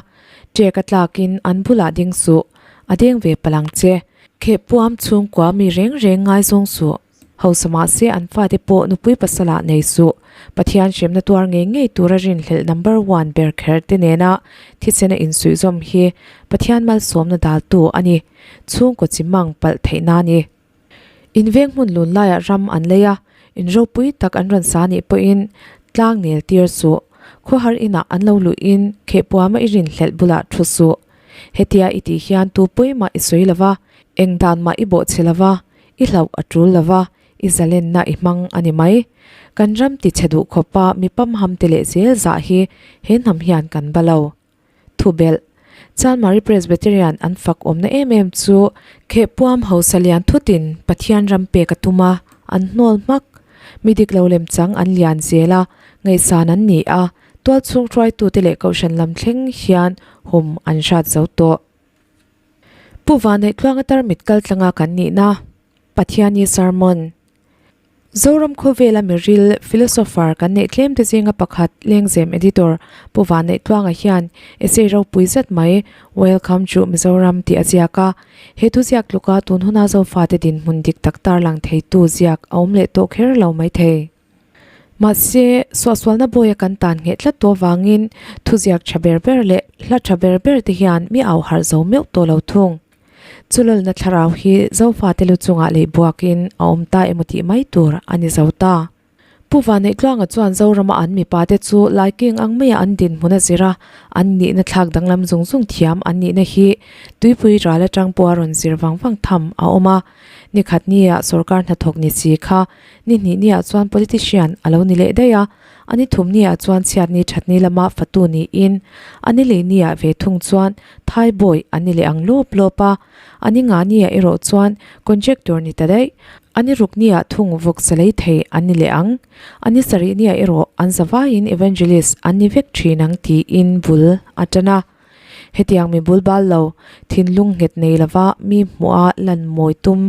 [SPEAKER 1] ṭek a tlakin an bulah ding suh, a deng ve palang che. Khehpuam chhungkua mi reng reng ngaizawng suh, hausa mahse an fate pawh nupui pasalah nei suh. Pathian hremna tuar ngei ngei tura rinhlelh number one ber kher te nena thisena insuihzawm hi Pathian malsawmna daltu a ni, chhungkaw chi mang palh theihna a ni. In veng hmun lun laiah ram an lei a, in ropui tak an rawn sa nih pawhin tlang nel tir suh. Khawhar inah an lo luhin khehpuama i rinhlelh bulah thu suh. Hetia i tih hian tu pawimah i sawi lo va, eng dan mah i bawhchhe lo va, i hlauh a tul lo va, i zalenna i hmang a ni mai. Kan ram tichhe duh khawpa mi pamham te leh zel zah hi he hnam hian kan ba lo. Thubelh, Chalmari Presbyterian an fak awmna em em chu Khehpuam hausa lian thutin Pathian ram pek a tum a, an hnawl hmak. Mi dik lo lem chang an lian zel a, ngaihsan an ni a, tualchhung hruaitute leh kohhran lam thleng hian hum an hrat zo tawh. Pu Vaneihtluanga tarmit kaltlanga kan nihna, Pathiani Sermon. Zoram khawvela miril, philosopher, kan neih tlem te zinga pakhat Lengzem Editor Pu Vaneihtluanga hian essay ropui zet mai Welcome to Mizoram tih a ziak a. He thu ziak tluka tun huna Zofate dinhmun dik tak tarlang theitu ziak a awm leh tawh kher lo mai thei. Mahse, suahsualna bawia kan tan ngheh tlat tawh avangin thuziak tha ber ber leh hla tha ber ber te hian mi au harh zo meuh tawh lo thung. Chulawlna thlarau hi Zofate lu chungah lei buakin a awm ta emaw tih mai tur a ni zo ta. Pu Vaneihtluanga chuan Zorama an mipate chu laiking ang maia an dinhmun a zir a, an nihna thlak danglam zung zung thiam an nihna hi tuipui ral atang pawha rawn zir vang vang tham a awm a. Ni khat nia sorkar hnathawk ni si kha ni hnih niah chuan politician a lo ni leh daih a, a ni thum niah chuan chhiatni thatni lama fatu niin a ni lei niah ve thung chuan Thai boy an ni leh ang lawp lawp a, a ni nga niah erawh chuan contractor ni ta daih, a ni ruk niah thung vawk sa lei thei an ni leh ang, a ni sarih niah erawh an zavaiin evangelist an ni vek thin ang tiin bul a tan a. Hetiang mi bul bal lo, thinlung nghet nei lova mi hmuha lan mawi tum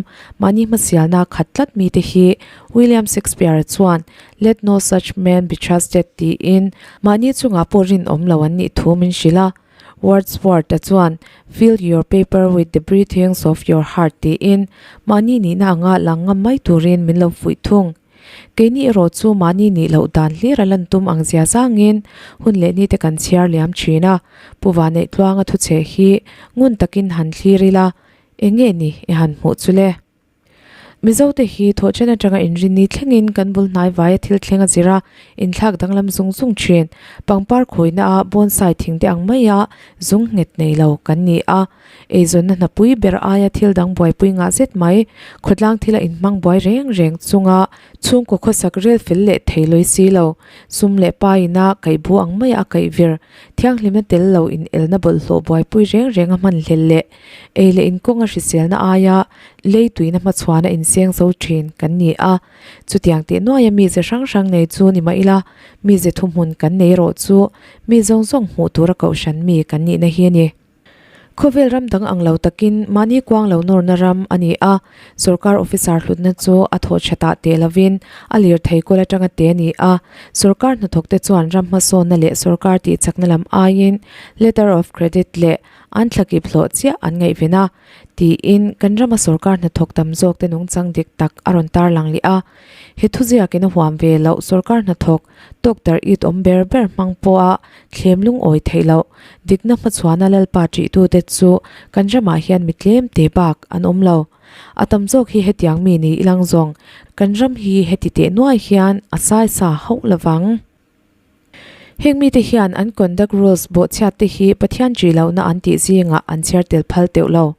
[SPEAKER 1] mahni hmasialna khat tlat mite hi William Shakespeare-a chuan Let no such man be trusted tiin mahni chungah pawh rinawm lo an nih thu min hrilh a. Wordsworth-a chuan Fill your paper with the breathings of your heart tiin mahni nihna anga lang ngam mai turin min lo fuih thung. Keini erawh chu mahni nih loh dan hlir a lan tum ang zia zangin hun leh nite kan chhiar liam thin a, Pu Vaneihtluanga thuchhe hi ngun takin han thlir ila, eng nge ni i han hmuh chu le? Mizote hi thawhchen atanga inrinni thlengin kan bul hnai vaia thil thleng a zir a, inthlak danglam zung zung thin. Pangpar khawina a bonsai thing te ang maia zung nghet nei lo kan ni a. Eizawnna hnapui ber aia thil dang buaipui ngah zet mai, khawtlang thila inhmang buai reng reng chunga chhungkaw khawsak rel fel leh thei lawi si lo, sum leh paina kaih bu ang maia a kaih vir, thianghlimna tel lo inelna bawlhhlawh buaipui reng reng a hman hlel leh ei leh inkawnga hriselna aia lei tuina hmachhuana inseng zo thin kan ni a. Chutiang teh nuaia mize hrang hrang nei chu ni mah ila, mize thuhmun kan nei erawh chu mi zawng zawng hmuh tura kohhran mi kan nihna hi a ni. Khawvel ram dang ang lo takin mahni kuang lo nawrna ram a ni a, sorkar officer hlutna chu a thawh thatah teh lovin a lirthei kawl atanga te a ni a, sorkar hnathawkte chuan ram hmasawnna leh sorkar tihchakna lam aiin letter of credit leh an thlakip hlawh chiah an ngaihven a, tiin kan rama sorkar hnathawk tam zawkte nungchang dik tak a rawn tarlang leh a. He thuziakin a huam ve loh sorkar hnathawk Doctor it awm ber ber hmang pawha thlem lungawi theih loh dikna hmachhuana Lalpa ṭihtute chu kan ramah hian mi tlem te bak an awm lo. A tam zawk hi hetiang mi ni ilang zawng kan ram hi heti teh nuai hian a saisa hauh lovang. Heng mite hian an conduct rules bawhchhiat te hi Pathian ṭih lohna an tih zingah an chhiar tel phal teuh lo.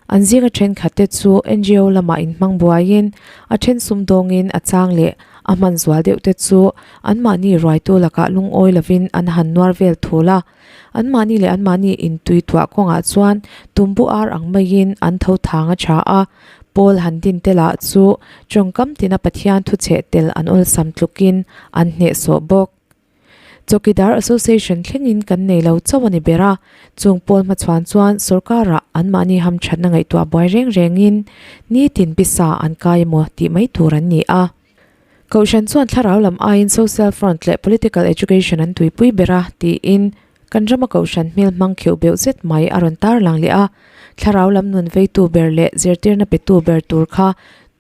[SPEAKER 1] An zinga thenkhat te chu NGO lamah inhmang buaiin a then sumdawngin a chang leh a hman zual deuh te chu anmahni ruaitu lakah lungawi lovin an han nuar vel thul a. Anmahni leh anmahni intui tuah kawngah chuan tumbu ar ang maiin an tho thang a tha a, Paul han din te lah chu tawngkam tina Pathian thucheh tel an awlsam tlukin an hnehsawh bawk. Chawkidar Association thlengin kan nei lo chauh a ni ber a, chung pawl hmachhuan chuan sorkarah anmahni hamthatna ngaihtuah buai reng rengin nitin pisa an kai emaw tih mai tur an ni a. Kohhran chuan thlarau lam aiin social front leh political education an tuipui ber a tiin kan rama kohhran hmel hmang kheuh beuh zet mai a rawn tarlang leh a, thlarau lam nun veitu ber leh zirtirna petu ber tur kha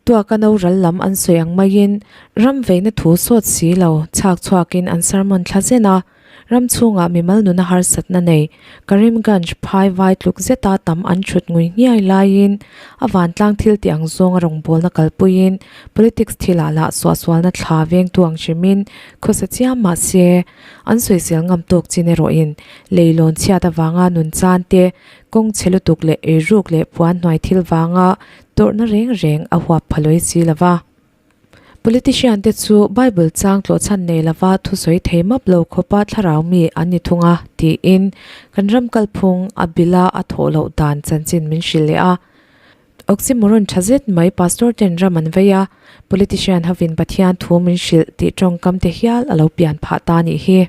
[SPEAKER 1] Tuaka no ral lam an sawi ang maiin ram veina thu sawt si lo chhak chhuakin an sermon thla zen a, ram chhungah mimal nuna harsatna nei Karimganj phai vai tluk zeta tam an thut ngui nghiai laiin a vantlang thil tih ang zawnga rawngbawlna kalpuiin politics thilah lah suahsualna thla vengtu ang hrimin khawsa chiam mah se an sawisel ngam tawk chin erawhin leilawn chhiat avanga nun chan te kawng chhe lutuk leh eiruk leh puan hnuai thil vanga Tawrhna reng reng a huap pha lawi si lo va. Politician te chu Bible chang tlawhchhan nei lova thusawi thei map lo khawpa thlarau mi an ni thung a, tiin kan ram kalphung a bila a thawh loh dan chanchin min hrilh leh a. Oxymoron tha zet mai Pastor ten ram an vei a, politician hovin Pathian thu min hrilh tih tawngkam te hial a lo pian phah ta nih hi.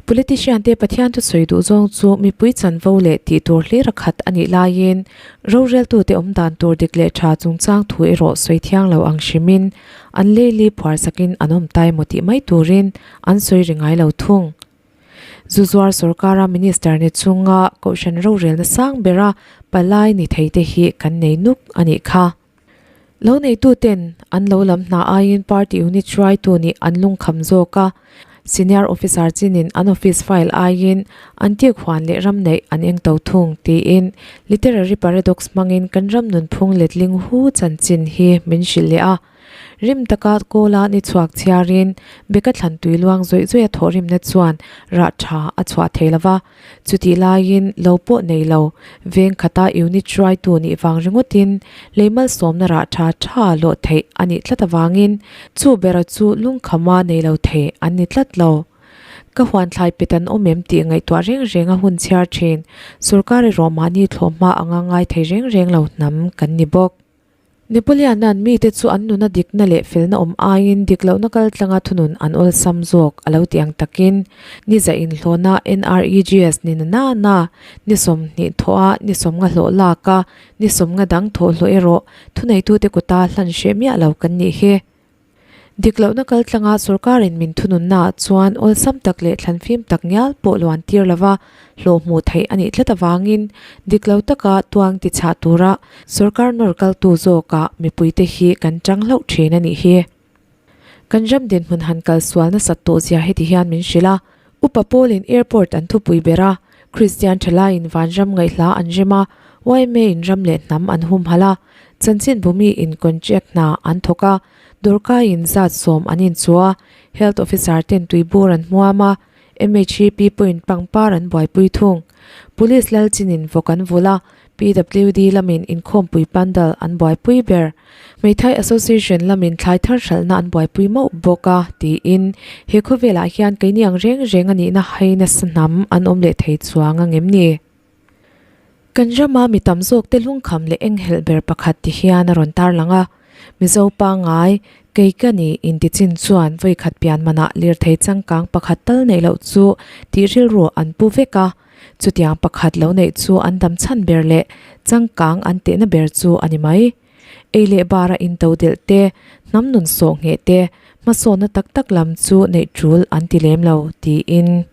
[SPEAKER 1] Politician te Pathian thusawi duh zawng chu mipui chanvo leh tih tur hlir a khat a nih laiin roreltute awm dan tur dik leh tha chungchang thu erawh sawi thiang lo ang hrimin an leili phuar sakin an awm ta emaw tih mai turin an sawi ri ngai lo thung. Zu zuar sorkara minister ni chunga kohhran rorelna sang bera palai ni thei te hi kan nei nuk a nih kha. Lo neituten an lo lam hna aiin party unit hruaitu nih an lungkham zawk a, senior officer chinin an office file aiin an tik huan leh ram neih an eng to thung tiin literary paradox hmangin kan ram nunphung letling hu chanchin hi min hrilh leh a. Rim taka kawla ni chhuak chhiarin beka thlan tui luang zawih zawih a thawhrimna chuan rah tha a chhuah thei lova. Chutih laiin lo pawh nei lo, veng khata unit hruaitu nih vang ringawtin lei malsawmna rah tha tha lawh theih a nih tlat avangin chu bera chu lungkhama nei lo thei an ni tlat lo. Ka huan thlai pet an awm em tih ngaihtuah reng reng a hun chhiar thin, sorkar erawh mahni thlawhhma anga ngai thei reng reng lo hnam kan ni bawk. Napoleon-a'n mite chu an nuna dikna leh felna awm aiin dik lohna kaltlanga thunun an awlsam zawk a lo ti ang takin ni za inhlawhna NREGS ni na na na, ni 20 thawha ni 50 hlawh lak a, ni 50 dang thawh hlawh erawh thuneitute kuta hlan hreh miah lo kan nih hi. Dik lohna kaltlanga sorkarin min thununnaah chuan awlsam tak leh thlanfim tak ngial pawh luan tir lova hlawh hmuh theih a nih tlat avangin dik lo taka tuang ti chhah tura sorkar nawr kaltu zawkah mipuite hi kan tang hlauh thin a nih hi. Kan ram dinhmun han kal sual nasat tawh zia heti hian min hrilh a, Upa Paulin airport an thupui ber a, Kristian thalaiin vanram ngaihhla an rem a, YMA-in ram leh hnam an humhalh a. Chanchinbumi in contract hna an thawk a, dawrkai in zat sawm an inchuh a, Health Officer ten tuibur an hmuam a, MHEP pawhin pangpar an buaipui thung. Police lal chinin vawk an vulh a, PWD lamin inkhawmpui pandal an buaipui ber. Hmeithai Association lamin thlai thar hralhna an buaipui mauh bawk a, tiin he khawvelah hian keini ang reng reng a nihna hai nasa hnam an awm leh thei chuang a ngem ni? Kan rama mi tam zawk te lungkham leh enghelh ber pakhat ti hian a rawn tarlang a, Mizo pangngai, kei ka ni intichin chuan vawikhat pian manah lirthei changkang pakhat tal neih loh chu tih rilru an pu vek a, chutiang pakhat lo neih chu an dam chhan ber leh changkang an tehna ber chu a ni mai. Ei leh bara into delh te, hnam nun sawh ngheh te, hmasawnna tak tak lam chu neih tul an ti lem lo, tiin.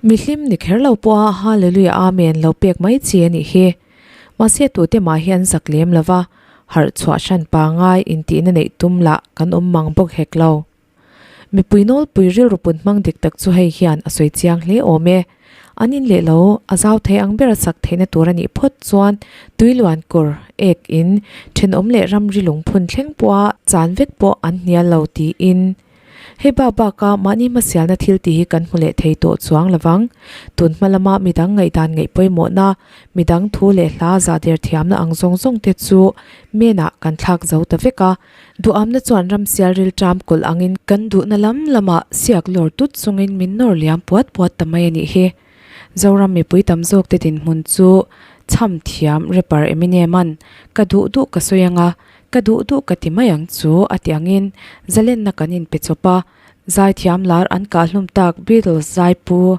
[SPEAKER 1] Mihlim ni kher lo pawha Hallelujah Amen lo pek mai chi a nih hi. Mahse tute mah hi an zak lem lo va, harh chhuah hran pangai intihna neih tum lah kan awm mang bawk hek lo. Mipui nawlpui rilru pun hmang dik tak chu hei hian a sawi chiang hle awm e. An in leh lo, a zau thei ang ber a sak theihna tur a nih phawt chuan tuiluan kawr, ek in, thenawm leh ramri lungphun thleng pawha chan vek pawh an hnial lo tiin Hei bak baka mahni hmasialna thil tih hi kan hmu leh thei tawh chuang lovang. Tun hma lama midang ngaihdan ngaih pawimawhna, midang thu leh hla zah der thiamna ang zawng zawng te chu menah kan thlak zo ta vek a. Duhamna chuan ramsial rilṭam kawlh angin kan duhna lam lamah siak lawr tut chungin min nawr liam puat puat ta mai a nih hi. Zoram mipui tam zawk te dinhmun chu chham thiam rapper Eminem-a'n ka duh duh ka sawi anga Ka duh duh ka ti mai ang chu a ti angin zalenna kan inpe chawp a, zaithiam lar an kah hlum tak Beatles zaipu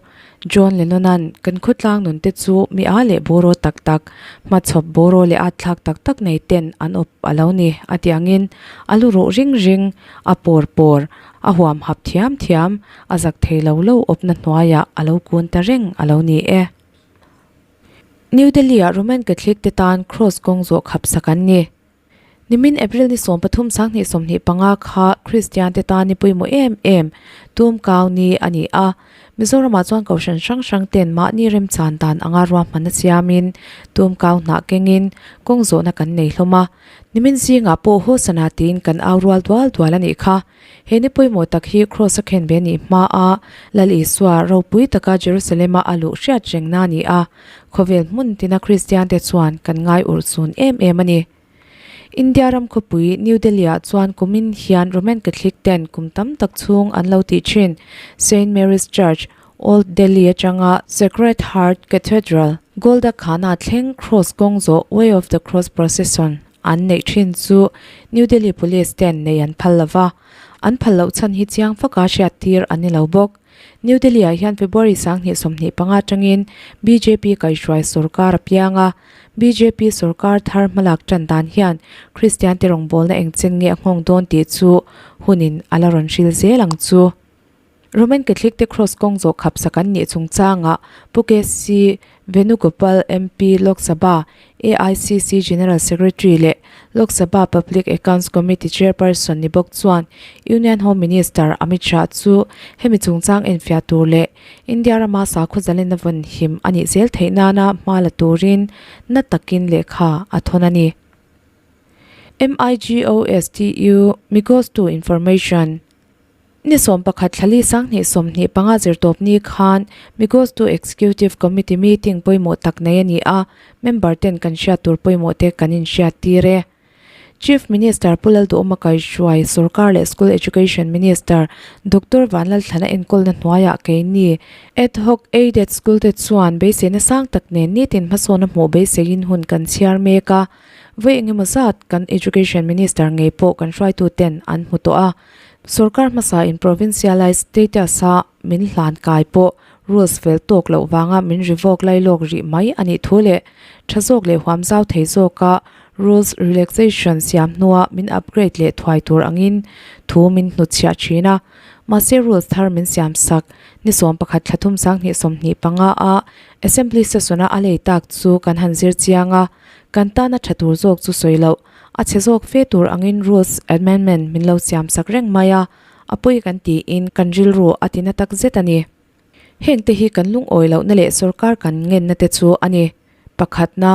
[SPEAKER 1] John Lennon-a'n kan khawtlang nun te chu mi a leh bawraw tak tak, hmachhawp bawraw leh at thlak tak tak nei ten an awp a lo ni a ti angin a lu ruh ring ring, a pawr pawr, a huam hap thiam thiam, a zak thei lo lo awpna hnuaiah a lo kun ta reng a lo ni e. New Delhi-ah Roman Catholic te tan Cross kawng zawh khap sak an ni. Nimin April ni 13 2025 kha Kristian te tan ni pawimawh em em tum kau ni a ni a. Mizoramah chuan kohhran hrang hrang ten mahni remchan dan anga ruahmanna siamin tum kau hnah kengin kawng zawhna kan nei hlawm a. Nimin zingah pawh Hosana tiin kan au rual dual dual a nih kha. He ni pawimawh tak hi Kraws a khen ve nih hmaa Lal Isua ropui taka Jerusalem-a a luh hriat rengna a ni a, khawvel hmun tina Kristiante chuan kan ngai urh chun em em a ni. India ram khawpui New Delhi-ah chuan kumin hian Roman Catholic ten kum tam tak chhung an lo tih thin Saint Mary's Church, Old Delhi atanga Sacred Heart Cathedral, Golda Khana thleng Cross kawng zawh Way of the Cross Procession An neih thin chu New Delhi Police ten nei an phal lova, an phal loh chhan hi chiang faka hriat tir an ni lo bawk. New Delhi ah hian February 2025 atangin bjp kaihhruai sorkar a piang a, bjp sorkar thar hmalak tan dan hian Kristian te rawngbawlna engchen nge a nghawng dawn tih chu hunin a la rawn hril zel ang chu. Roman Catholic te Cross kawng zawh khap sak an nih chungchangah Pu KC Venugopal MP Lok Sabha AICC General Secretary leh Lok Sabha Public Accounts Committee Chairperson ni bawk chuan Union Home Minister Amit Shah chu hemi chungchang enfiah tur leh India rama sakhaw zalenna vawn him a nih zel theih nana hma la turin na takin lehkha a thawn a ni. MIGOSTU Migostu Information. Ni 11 thlali 2025 zirtawp ni khan Migostu Executive Committee meeting pawimawh tak nei a ni a, member ten kan hriat tur pawimawh te kan inhriat tir e. Chief Minister Pu Lalduhawma Kaihruai Sorkar leh School Education Minister Doctor Vanlalthlana enkawlna hnuaiah keini Ad hoc Aided School te chuan beiseina sang tak nen nitin hmasawn a hmuh beiseiin hun kan chhiar mek a, vawi engemaw zat kan Education Minister ngei pawh kan hruaitu ten an hmu tawh a. Sorkar hmasa in provincialised status a min hlan kai pawh rules fel tawk loh vanga min revoke lai lawk rih mai a nih thu leh tha zawk leh huam zau thei zawka rules relaxation siam hnua min upgrade leh thuai tur angin thu min hnutchhiah thin a. Mahse rules thar min siam sak ni 11 thla thum 2025 a Assembly session a a lei tak chu kan han zir chiang a, kan tana tha tur zawk chu sawi loh. A chhe zawk fe tur angin rules amendment min lo siam sak reng mai a, a pawi kan tiin kan rilru a ti na tak zet a ni. Heng te hi kan lungawi lohna leh sorkar kan ngenna te chu a ni. Pakhatna,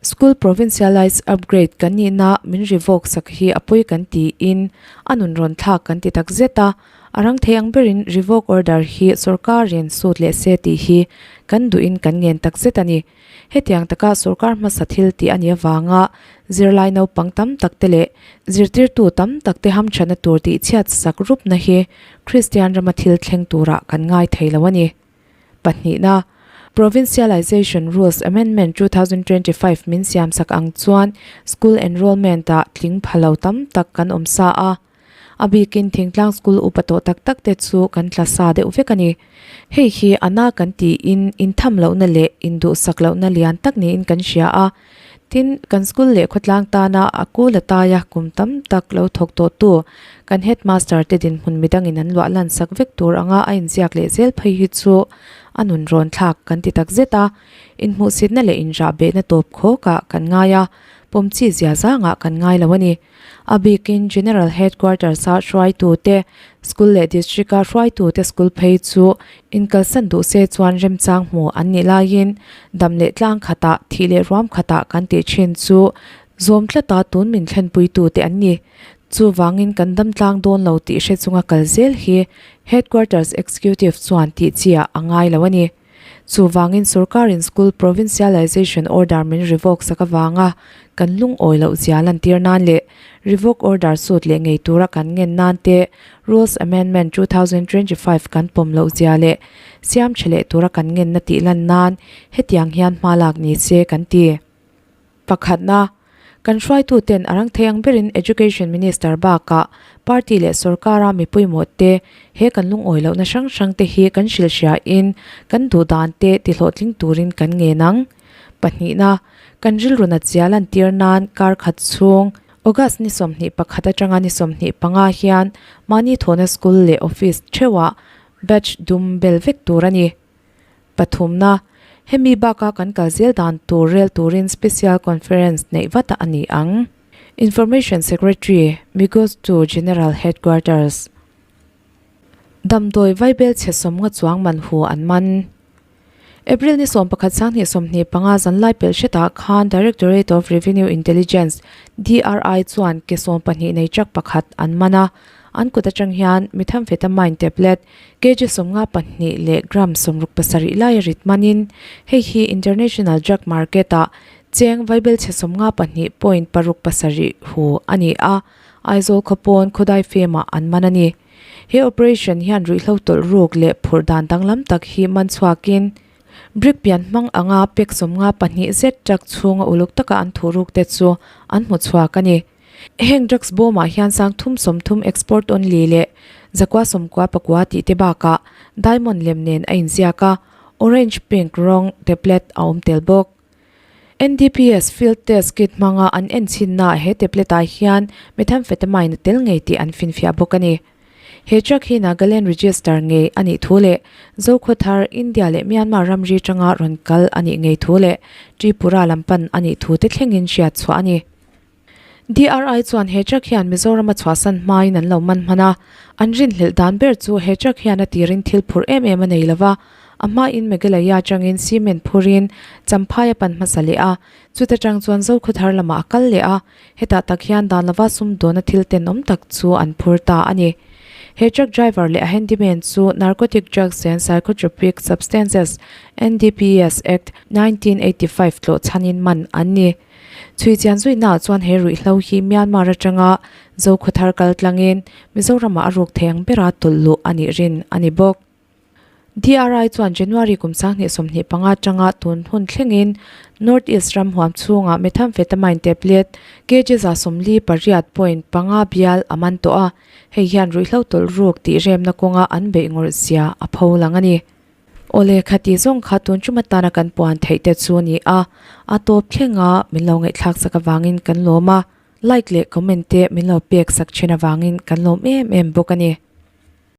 [SPEAKER 1] School provincialised upgrade kan nihna min revoke sak hi a pawi kan tiin a nun rawn thlak kan ti tak zet a, a rang thei ang berin revoke order hi sorkarin sut leh se tih hi kan duhin kan ngen tak zet a ni. Hetiang taka sorkar hmasa thil tih a nih avanga zirlai naupang tam tak te leh zirtirtu tam tak te hamthatna tur tih chhiat sak rupna hi Kristian rama thil thleng turah kan ngai thei lo a ni. Pahnihna, Provincialization Rules Amendment 2025 min siamsak ang chuan school enrollment ah tling pha lo tam tak kan awm sa a. A bikin thingtlang school upa tawh tak tak te chu kan tla sa deuh vek a ni. Hei hi a na kan tiin intham lohna leh induhsak lohna lian tak niin kan hria a. Tin, kan school leh khawtlang tana a kul a taia kum tam tak lo thawk tawhtu kan headmaster te dinhmun midangin an luah lan sak vek tur anga a inziak leh zel phei hi chu a nun rawn thlak kan ti tak zet a, inhmuhsitna leh inrahbehna tawp khawkah kan ngai a, pawm chi zia zangah kan ngai lo a ni. A bikin General Headquarters-a hruaitute, School leh District-a hruaitute school phei chu inkalsan duh se chuan remchang hmu an nih laiin dam leh tlang khatah, thih leh ruam khatah kan tih thin chu zawm tlata tun min thlenpuitute an ni. Chuvangin kan dam tlang dawn lo tih hre chunga kal zel hi Headquarters Executive chuan tih chiah a ngai lo a ni. Chuvangin sorkarin school provincialization order min revoke sak avanga kan lungawi loh zia lantir nan leh revoke order sut leh ngei tura kan ngen nan te Rules Amendment 2025 kan pawm loh zia leh siam tha leh tura kan ngenna tih lan nan hetiang hian hma lak ni se kan ti. Pakhatna, kan hruaituten a rang thei ang berin Education Minister bakah party leh sorkara mi pawimawh te he kan lungawi lohna hrang hrang te hi kan hrilhhriain kan duh dan te tihlawhtling turin kan ngen ang. Pahnihna, kan rilru nat zia lantir nan kar khat chhung, August ni 21 atanga ni 25 hian mahni thawhna school leh office theuhah batch dum bel vek tur a ni. Pathumna, hemi baka kan kal zel dan tur rel turin Special Conference neih vat a ni ang. Information Secretary, Migos to General Headquarters. Damdawi vaibel chhe sawmnga chuang man hu an man. April ni 11 2025 zanlai pelh hretah khan Directorate of Revenue Intelligence, DRI, chuan ke 12 nei truck pakhat an man a, an kut atang hian methamphetamine tablet, Kg 52 leh gram 67 laia rit manin hei hi international drug market-ah cheng vaibelchhe 52.67 hu a ni a, Aizawl khawpawn khawdai fem-ah an man a ni. He operation hian ruihhlo tawlh ruk leh phurh dan danglam tak hi man chhuakin brick pian hmang anga pack 52 zet truck chhunga uluk taka an thuh ruk te chu an hmu chhuak a ni. Heng drugs bawmah hian sang thum 30 export only leh zakua sawmkua pakua tih te bakah diamond lem nen a inziak a, orange pink rawng tablet a awm tel bawk. NDPS field test kit hmanga an enchhinnaah he tablet ah hian methamphetamine a tel ngei tih an finfiah bawk a ni. He truck hi Nagaland register ngei a nih thu leh Zokhawthar, India leh Myanmar ramri tanga rawn kal a nih ngei thu leh Tripura lam pan a nih thu te thlengin hriat chhuah a ni. DRI chuan he truck hian Mizoram a chhuahsan hmain an lo man hman a, an rinhlelh dan ber chu he truck hian a tirin thil phurh em em a nei lo va, a hmain Meghalaya atangin cement phurin Champhai a pan hmasa leh a, chuta tang chuan Zokhawthar lamah a kal leh a, hetah tak hian dan lova sumdawna thil tenawm tak chu an phur ta a ni. He truck driver leh a handyman chu Narcotic Drugs and Psychotropic Substances, NDPS, Act, 1985 tlawh chhanin man an ni. Chhui chian zuihnaah chuan he ruihhlo hi Myanmar atanga Zokhawthar kal tlangin Mizoramah a ruk thei ang bera tawlh luh a nih rin a ni bawk. DRI chuan January kum 2025 atanga tun hun thlengin North East ram huam chhungah methamphetamine tablet kg 48.5 bial a man tawh a, hei hian ruihhlo tawlh ruk tih remna kawnga an beih ngawrh zia a pho lang a ni. Awle khati zawng kha tun tum atana kan puan theih te chu a ni a, a tawp thlenga min lo ngaihthlak sak avangin kan lawm a, like leh comment te min lo pek sak thin avangin kan lawm em em bawk a ni.